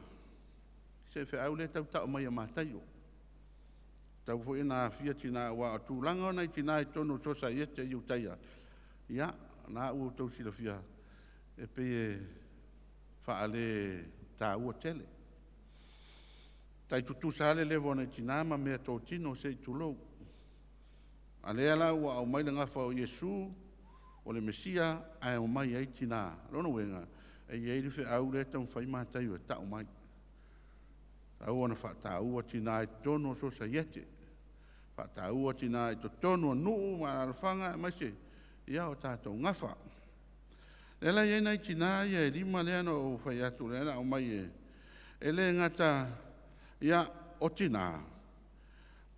Speaker 1: se feau lea e tau tau mai e Mataio. Tau foi ina afia tina, aua o tulaga o nai tina i totonu o sosaiete a Iutaia, ia, na ua outou silafia, e pei e faale taua tele. Tai tutusa lava le level o nai tina ma mea totino se i tulou. A lea la ua aumai le gafa o Iesu, o le Mesia, ae omai ai tina. Lona uiga, e i ai le feau lea e taumafai Mataio e tau mai. Tau ona faataua tina i totonu o sosaiete, faataua tina i totonu o nuu ma alaalafaga aemaise ia o tatou gafa. Lea la e i ai nai tina ia e 5 lea na ou fai atu lea na aumai e le gata ia o tina,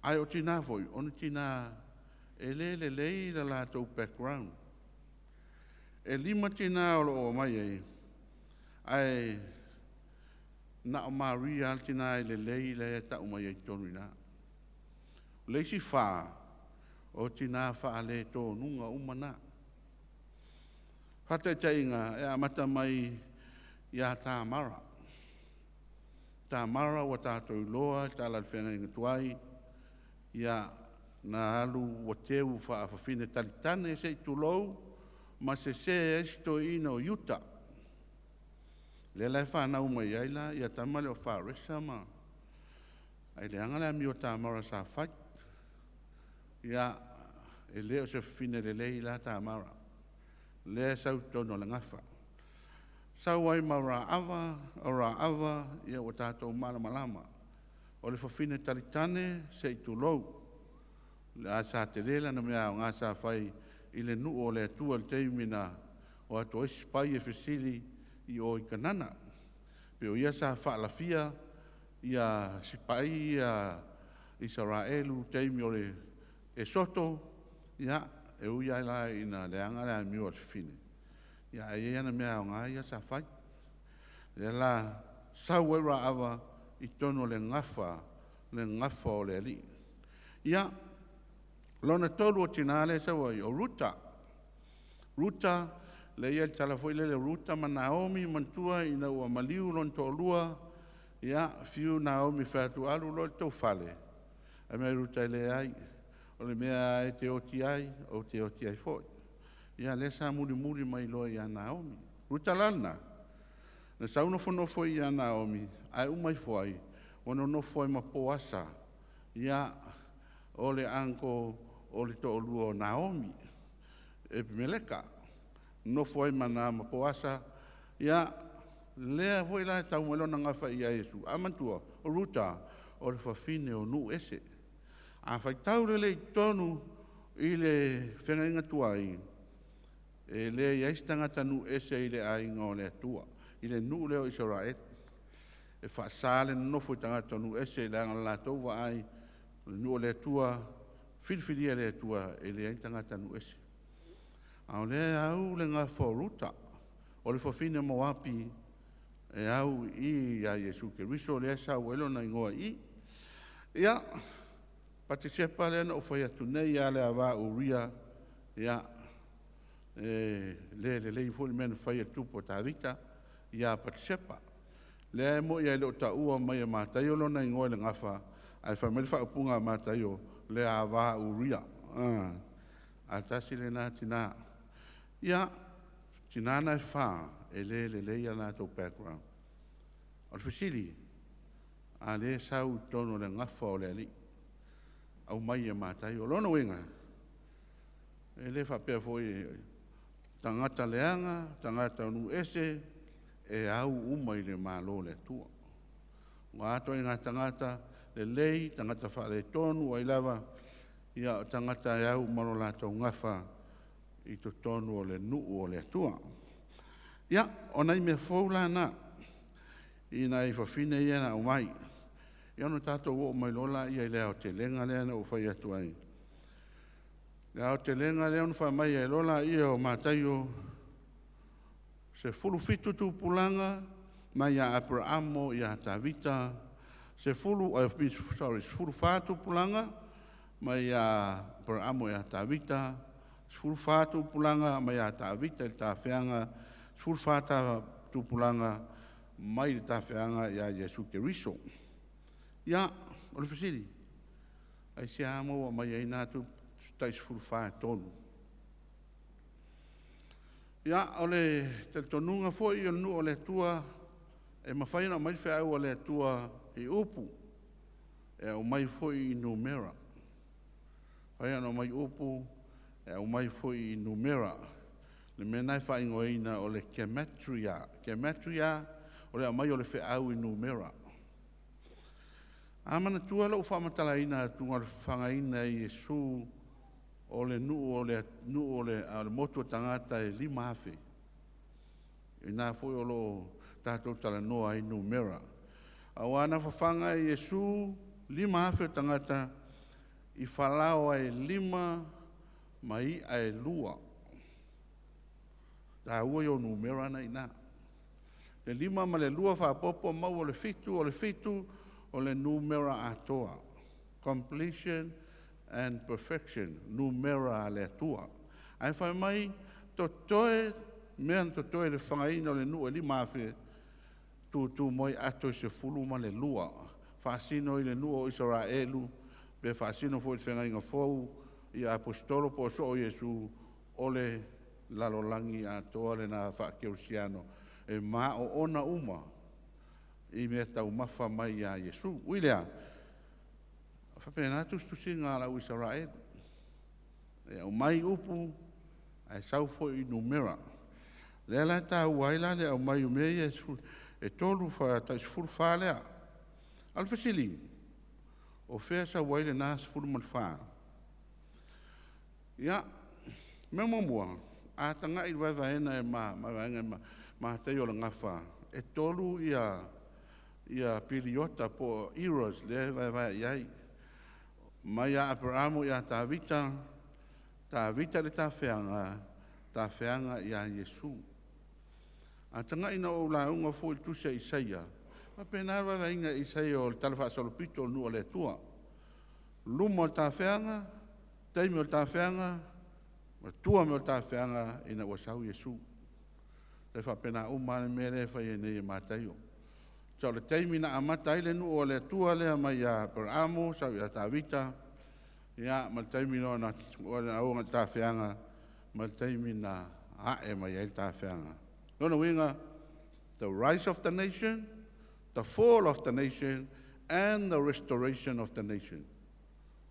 Speaker 1: ae o tina foi, o ni tina e le lelei le latou background. E 5 tina o lo o aumai ai, ae na o Maria le tina e lelei lea e tau mai ai i totonu i ina. O le isi 4, o tina faaletonuga uma na. Faataitaiga, e amata mai ia Tamara. Tamara ua tatou iloa i le tala a le feagaiga tuai, ia, na alu ua teu faafafine talitane se i tulou, ma sese ai si toeaina o Iuta. Lea la e fanau mai ai la ia tama lea o Faresa ma ai leaga le amio a Tamara sa fai. Ia, e le o se fafine lelei la Tamara. Lea e sau i totonu o le gafa. Sau ai ma Raava, o Raava, ia ua tatou malamalama. O le fafine talitane se i tulou. Le sa tele lana mea aoga sa fai i le nuu o le Atua i le taimi na o atu ai sipai e fesili i o i Kanana. Pe o ia sa faalafia ia sipai ia Isaraelu i taimi o le Esoto, ia, e ui lava la ina leaga le amio a le fafine, ia ae i ai ana mea aoga ia sa fai. Lea la sau ai Raava i totonu o le gafa o le alii. Ia, lona tolu o tina lea e sau ai, o Ruta. Ruta, lea e i ai le tala foi lele o Ruta ma Naomi, manatua ina ua maliu lona toalua, ia, fiu Naomi e fai atu, alu loa i le tou fale, ae fai mai Ruta, e leai, o le mea lava e te oti ai, ou te oti ai foi. Ia lea sa mulimuli mai loa ia Naomi. Ruta la lena, na sau nofonofo ia Naomi, ae uma ifo ai, ua nonofo ai ma Poasa, ia, o le uncle o le toalua o Naomi, Epimeleka. Nofo ai ma na ma Poasa, ia, lea foi la e tau mai lona gafa ia Iesu. A manatua, o Ruta, o le fafine o nuu ese. A faitau lelei i totonu i le feagaiga tuai, e le i ai se tagata nuu ese i le aiga o le Atua, i le nuu lea o Isaraelu. E faasa le nonofo i tagata o nuu ese leaga o le latou vaai, o le nuu o le Atua, filifilia e le Atua, e leai ni tagata nuu ese. A o lea e au le gafa o Ruta, o le fafine Moapi e au i ia Iesu Keriso, lea e sau ai lona igoa i i. Ia, Patisepa lea na ou fai atu nei ia le ava Uria, ia, e le lelei foi le mea na fai e le tupu o Tavita ia Patisepa. Lea e moi e le o taua mai e Mataio lona igoa i le gafa, ae fai mai le faaupuga a Mataio, le ava Uria. A tasi lena tina. Ia, tina na e fa, e le lelei a latou background. O le fesili, a lea e sau i totonu o le gafa o le alii, aumai e Mataio. O lona uiga, e le faapea foi tagata leaga, tagata o nuu ese, e au uma i le Malo o le Atua. Ua ato i ngā tagata lelei, tagata faaletonu, ai lava, ia o tagata e au ma lo latou gafa i totonu o le nuu o le Atua. Ia, o nai mea fou la na, i nai fafine ia na aumai. Ia ona tatou oo mai loa laia i le aotelega lea na ou fai atu ai. Le aotelega lea ona fai mai ai loa laia o Mataio, 17 tupulaga mai ia Aperaamo ia Tavita, 14 tupulaga mai ia Aperaamo ia Tavita, 14 tupulaga mai ia Tavita i le tafeaga, 14 tupulaga mai le tafeaga ia Iesu Keriso. Ia, o le fesili, aisea maua mai ai na tai 14 e tolu? Ia, o le talitonuga foi o le nuu o le Atua, e mafai ona aumai le feau a le Atua i upu, e aumai foi i numera. Mafai ona aumai upu, e aumai foi i numera. Le mea lena e faaigoaina o le gematria. Gematria, o le aumai o le feau i numera. A manatua lou faamatalaina atu o le fafagaina e Iesu o le nuu o le nuu o le, le motu o tagata e 5,000. Ina foi o lo tatou talanoa ai numera. Aua na fafaga e Iesu 5,000 o tagata i falaoa e 5 ma i'a e 2. Taua ia o numera na ina. Le 5 ma le 2 faapopo maua le 7, o le 7 o le numera atoa. Completion and perfection, numera a le Atua. Ae fai mai, totoe, mea na totoe i le fafagaina o le nuu e 5,000, tutu mai ato e 12. Faasino i le nuu o Isaraelu, pe faasino foi i le feagaiga fou, i apostolo po o soo Iesu, o le lalolagi atoa lena faakerisiano. e maoona uma i mea taumafa mai iā Iesu. Ui lea, faapena tusitusiga a le au Isaraelu, e aumai upu ae sau foi i numera. Lea la e taua ai la le aumai o mea ia e tolu tai 14 lea. A o le fesili, o fea e sau ai lena 14? Ia, mea muamua, a tagai i le vaevaena e ma vaega e Mataio o le Gafa, e tolu ia piliota po o eras lea e vaevae i ai. Mai ia Aperamo ia Tavita, Tavita i le tafeaga, tafeaga ia Iesu. A tagai ina ou lauga foi i le tusi a Isaia, e faapena le vaevaeina e Isaia o le talafaasolopito o le nuu o le Atua. Luma o le tafeaga, taimi o le tafeaga, ma tua mai o le tafeaga ina ua sau Iesu. E faapena uma lava le mea lea e fai ai nei e Mataio. So o le taimi na amata ai le nuu o le Atua lea mai ia Aperamo sau ia Tavita, ia ma le taimi na oo i le tafeaga, ma le taimi na ae mai ai le tafeaga. Lona uiga, the rise of the nation, the fall of the nation, and the restoration of the nation.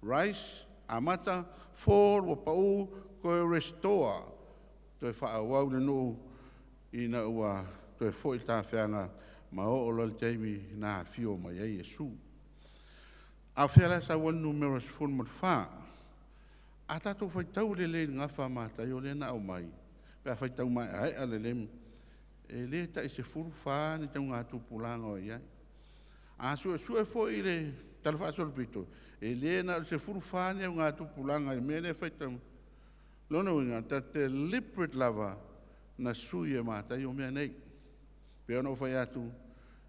Speaker 1: Rise, amata, fall, ua pau, toe restore, toe faaauau le nuu ina ua toe foi le tafeaga ma oo loa le taimi na afio mai ai Iesu. A o fea la e sau ai le numera 14? A tatou faitau lelei i le gafa a Mataio lea na aumai, pe a faitau maeaea lelei, e le tai 14 ni taugatupulaga o i ai. A suesue foi i le talafaasolopito, e le na o le 14 ni augatupulaga i le mea lea e faitau. Lona uiga, deliberate lava na sui e Mataio mea nei. Pei ona ou fai atu,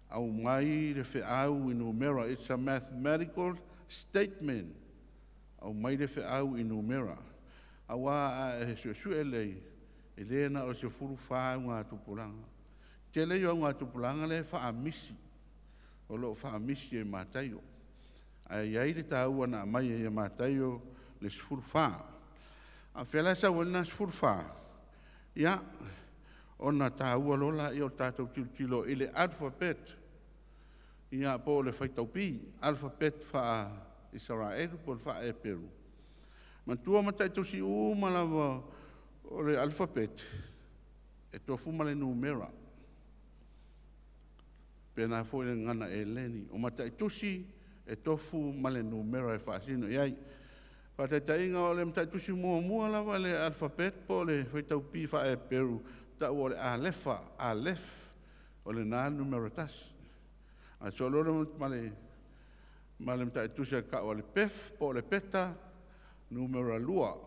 Speaker 1: aumai le feau i numera. It's a mathematical statement. Aumai le feau i numera. Aua a e suesue lelei, e le na o le 14 augatupulaga. Tele ia o augatupulaga lea e faamisi, o lo o faamisi e Mataio. Ae i ai le taua na aumai ai e Mataio le 14. A o fea la e sau ai lena 14? Ia, ona taua loa lea o le tatou tilotilo i le alphabet, ia po o le faitaupi, alphabet faa-Isaraelu po o le faa-Eperu. Manatua mataitusi uma lava o le alphabet, e tofu ma le numera. Pena foi le gagana eleni. O mataitusi e tofu ma le numera e faasino i ai. Faataitaiga o le mataitusi muamua lava le alphabet po o le faitaupi faa-Eperu, tau o le alefa, alef, o lena numera 1. A solo ma le mataitusi a tau o le pef po o le peta, numera 2.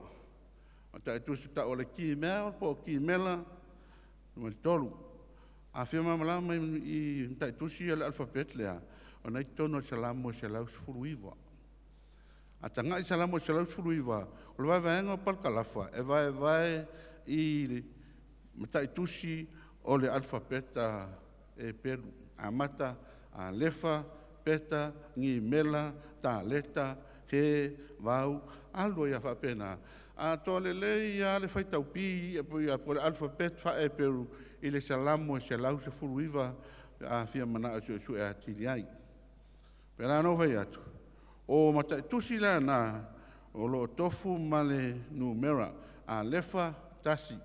Speaker 1: Mataitusi tau o le kimel po o kimela, numera 3. A fia malamalama i mataitusi o le alphabet lea, ona i totonu o le Salamo 119. A tagai Salamo 119, o le vaevaega o parakalafa, e vaevae i mataitusi o le alfapeta Eperu. Amata alefa, peta, gimela, taleta, he, vau, alu ai faapena. Atoa lelei lava le faitaupi po o le alphabet faa-Eperu i le Salamo 119 a fia manao e suesue atili ai. Pela na ou fai atu, o mataitusi la na o lo o tofu ma le numera alefa 1,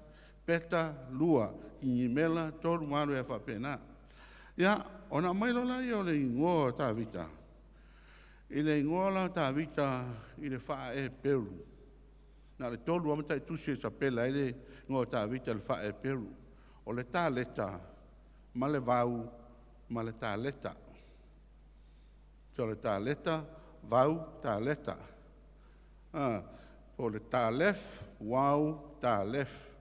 Speaker 1: peta 2, gimela 3, ma alu ai faapena. Ia, ona aumai loa lea o le igoa o Tavita. I le igoa la o Tavita i le faa-Eperu, na o le tolu lava mataitusi e sapela ai le igoa o Tavita i le faa-Eperu. O le taleta, ma le vau, ma le taleta. So le taleta, vau, taleta. O le talef, wau, talef.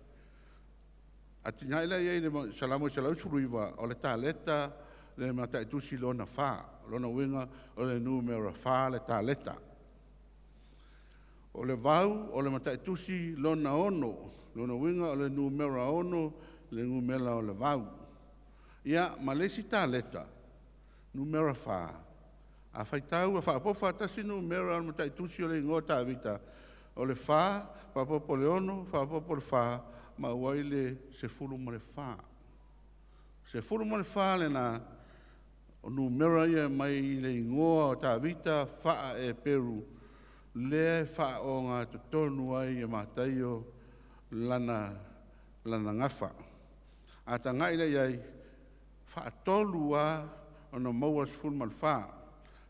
Speaker 1: Atinae la i ai le Salamo 119, o le taleta le mataitusi lona fa. Lona uiga o le numera 4 le taleta. O le vau, o le mataitusi lona 6. Lona uiga o le numera 6, le numera o le vau. Ia, ma le isi taleta, numera 4. A faitau, a faaopoopo faatasi numera o le mataitusi o le igoa o Tavita, o le 4, faaopoopo le 6, faaopoopo le 4, maua ai le 14. 14 lena o numera ia mai i le igoa o Tavita faa-Eperu, lea e faaogatotonu ai e Mataio lana gafa. A tagai la i ai, faatolu lava ona maua le 14.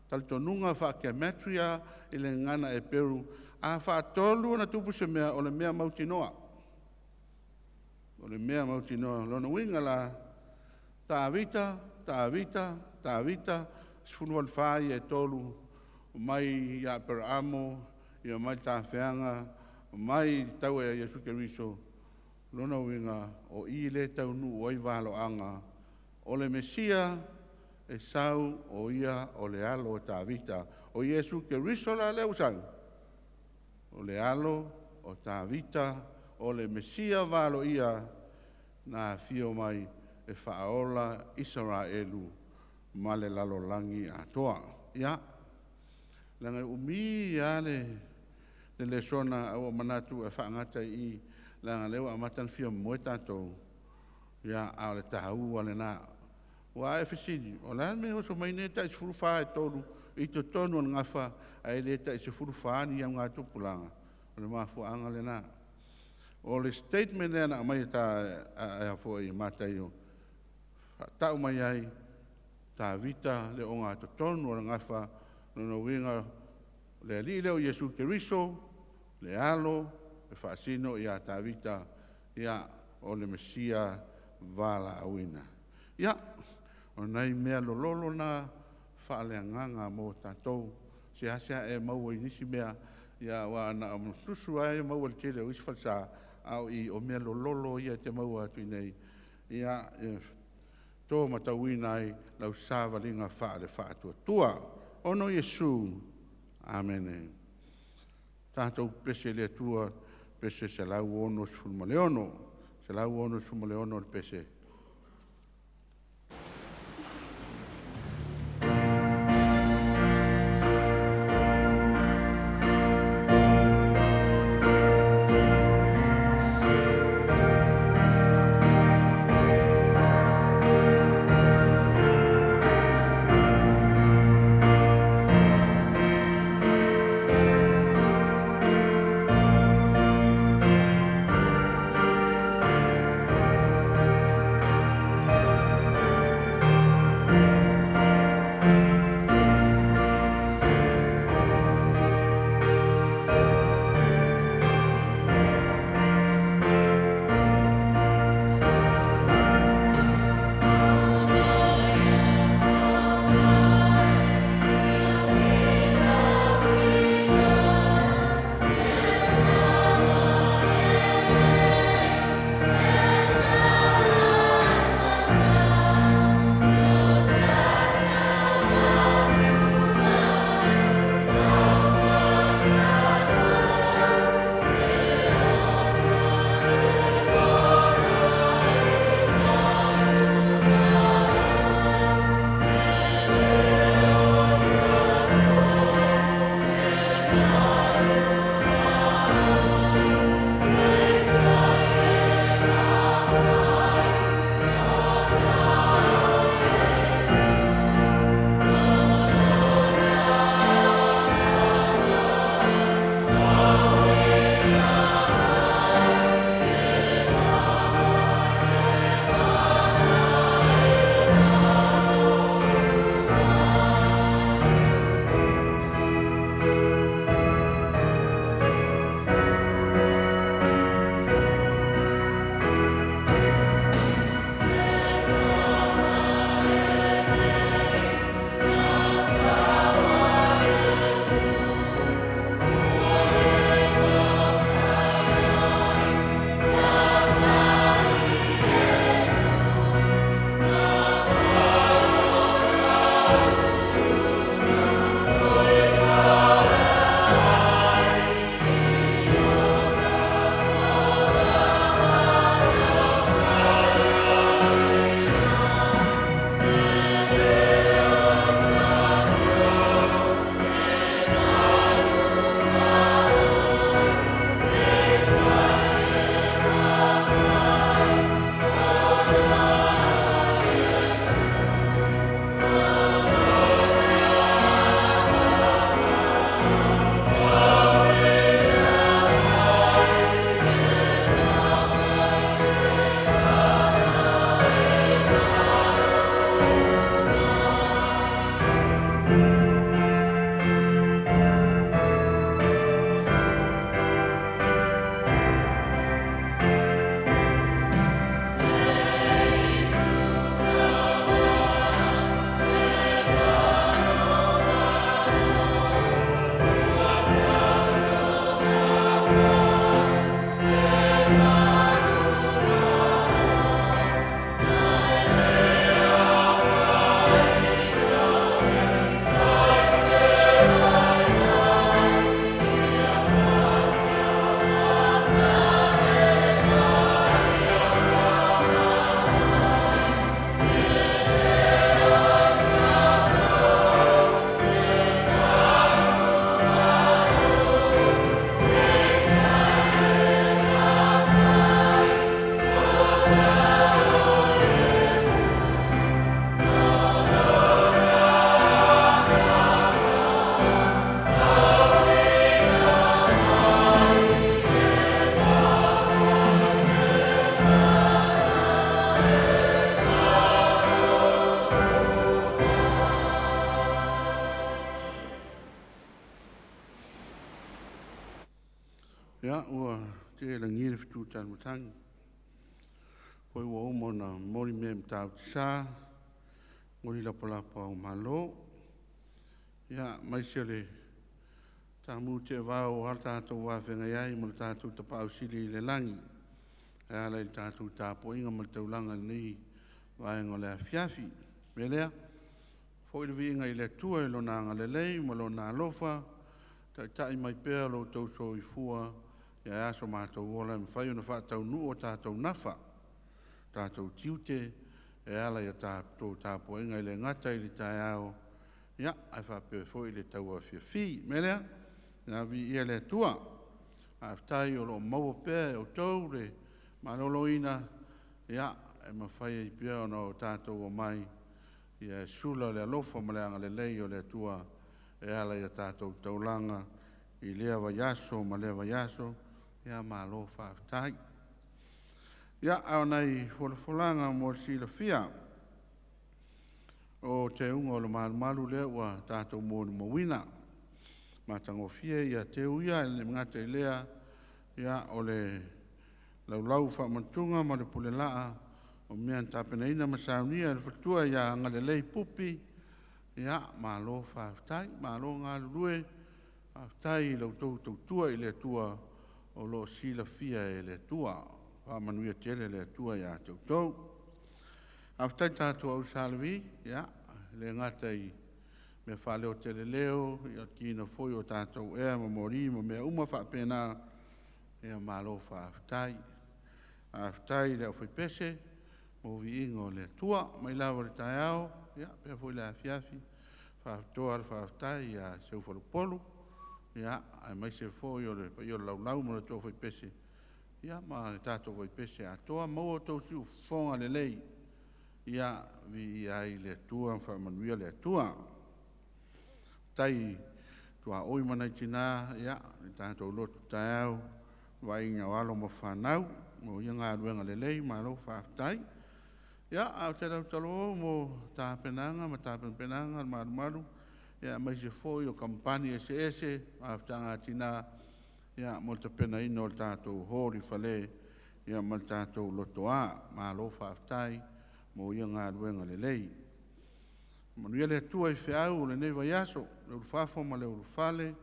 Speaker 1: Talitonuga faa-gematria i le gagana Eperu, a faatolu ona tupu se mea, o le mea mautinoa. O le mea mautinoa. Lona uiga la, Tavita, Tavita, Tavita, 14 ia e tolu mai ia Aperaamo, ia mai le tafeaga, mai tau ia Iesu Keriso. Lona uiga, o i lea e taunuu ai valoaga. O le Mesia e sau o ia o le alo o Tavita. O Iesu Keriso la lea ua sau, o le alo o Tavita, o le Mesia valoia na afio mai e faaola Isaraelu ma le lalolagi atoa. Ia, leaga e umi lava le lesona ae ua ou manatu e faagata i i, leaga o lea ua amata ona fia momoe tatou, ia, a o le taua lena. Aua a e fesili, o le a le mea e oso mai ai nei tai 14 e tolu i totonu o le gafa ae le tai 14 ni augatupulaga? O le mafuaaga lena. O le statement lea na aumai e ta foi Mataio, faatau mai ai Tavita le ogatotonu o le gafa, lona uiga o le alii lea o Iesu Keriso, le alo e faasino ia Tavita, ia, o le Mesia valaauina. Ia, o nai mea lololo na faaleagaga mo tatou. Seasea e maua i nisi mea, ia aua na o tusu lava e maua i le tele o isi falesa, a o i, o mea lololo ia e te maua atu i inei, ia, e to matauina ai lau savaliga faale-faatuatua. Ono Iesu. Amene. Tatou pese i le Atua, pese 166, 166 le pese. Ia, ua tea i lagi le fetu talimatagi, foi ua uma ona momoli mea e Matautu-sa, momoli lapalapa o malo. Ia, aemaise o le taamu teevao aua le tatou va feagai ai ma le tatou Tapaau Sili i le lagi e ala i le tatou tapuaiga ma le taulaga i lenei vaega o le afiafi. O le mea lea, foi le viiga i le Atua i Lona agalelei ma Lona alofa, taitai mai pea lo outou soifua ae a so matou ola e mafai ona faataunuu o tatou nafa, tatou tiute e ala i a tatou tapuaiga, e le gata i le taeao, ae faapea foi le tauafiafi. O le mea lea, ia viia le Atua. Faafetai o lo o maua pea e outou le maloloina e mafai ai pea ona tatou omai e sula le alofa ma le agalelei o le Atua e ala i a tatou taulaga i lea vaiaso ma lea vaiaso. Ia malo faafetai. Ia, a o nai folafolaga mo le silafia, o teuga o le malumalu lea ua tatou molimauina, matagofie ia teu ia, e le gata i lea, ia o le laulau o faamanatuga ma le pulelaa o mea na tapenaina ma saunia e le faletua ia Agalelei Pupi, ia malo faafetai, malo galulue, faafetai i la outou tautua i le Atua o lo o silafia e le Atua. Faamanuia tele le Atua ia te outou. Faafetai i le tatou au Salvi, ia, e le gata i mea faleoteleleo, ia le kiina foi o tatou ea ma moli ma mea uma faapena, ia malo faafetai. Faafetai i le aufaipese mo viiga o le Atua mai lava i le taeao faapea foi le afiafi. Faapitoa le faafetai ia Seufalepolu aemaise foi o le paia o le laulau ma la outou faipese, ia ma le tatou faipese atoa. Maua outou siufofoga lelei, ia viia ai le Atua ma faamanuia le Atua. Faafetai i tuaoi ma nai tina i le tatou lotu taeao, vaaiga o alo ma fanau mo ia galuega lelei, malo faafetai. Ia, ae ou te tautalo mo tapenaga ma tapenapenaga a le malumalu, aemaise foi o kamupani eseese, mafutaga a tina mo le tapenaina o le tatou hall i Fale ma le tatou Lotoa. Malo faafetai mo ia galuega lelei. Faamanuia le Atua i feau o lenei vaiaso, le ulufafo ma le ulufale,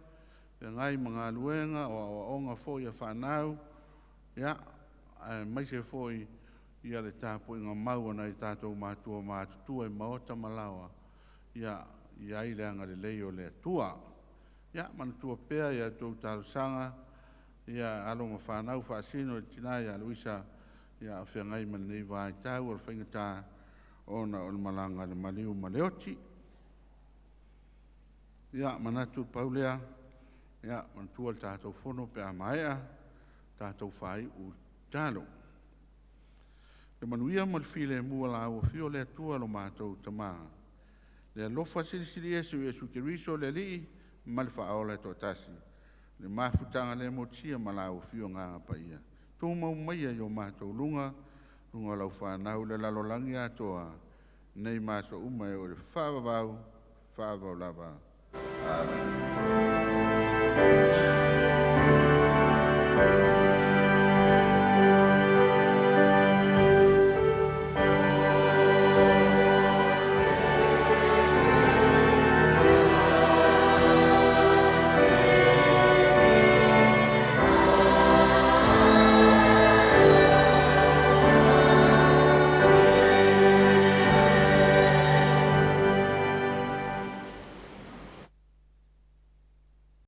Speaker 1: feagai ma galuega, o aoaoga foi a fanau, aemaise foi le tapuaiga mau a nai o tatou matua matutua i maota ma laoa, ia i ai le agalelei o le Atua. Ia manatua pea i a outou talosaga alo ma fanau faasino i le tina ia Luisa a o feagai ma lenei vaitau o le faigata ona o le malaga a le maliu ma le oti. Ia, manatu pau lea, ia manatua le tatou fono pe a maea tatou faaiu i le tatalo. Le manuia ma le filemu o la ua afio le Atua lo matou Tama, le alofa silisili ese o Iesu Keriso le Alii ma le Faaola e toatasi, le mafutaga le motia ma la Afio Agaga Paia, tumau maia i o matou luga, luga o lau fanau i le lalolagi atoa, nei ma aso uma e oo i le faavavau, faavavau lava. Amene.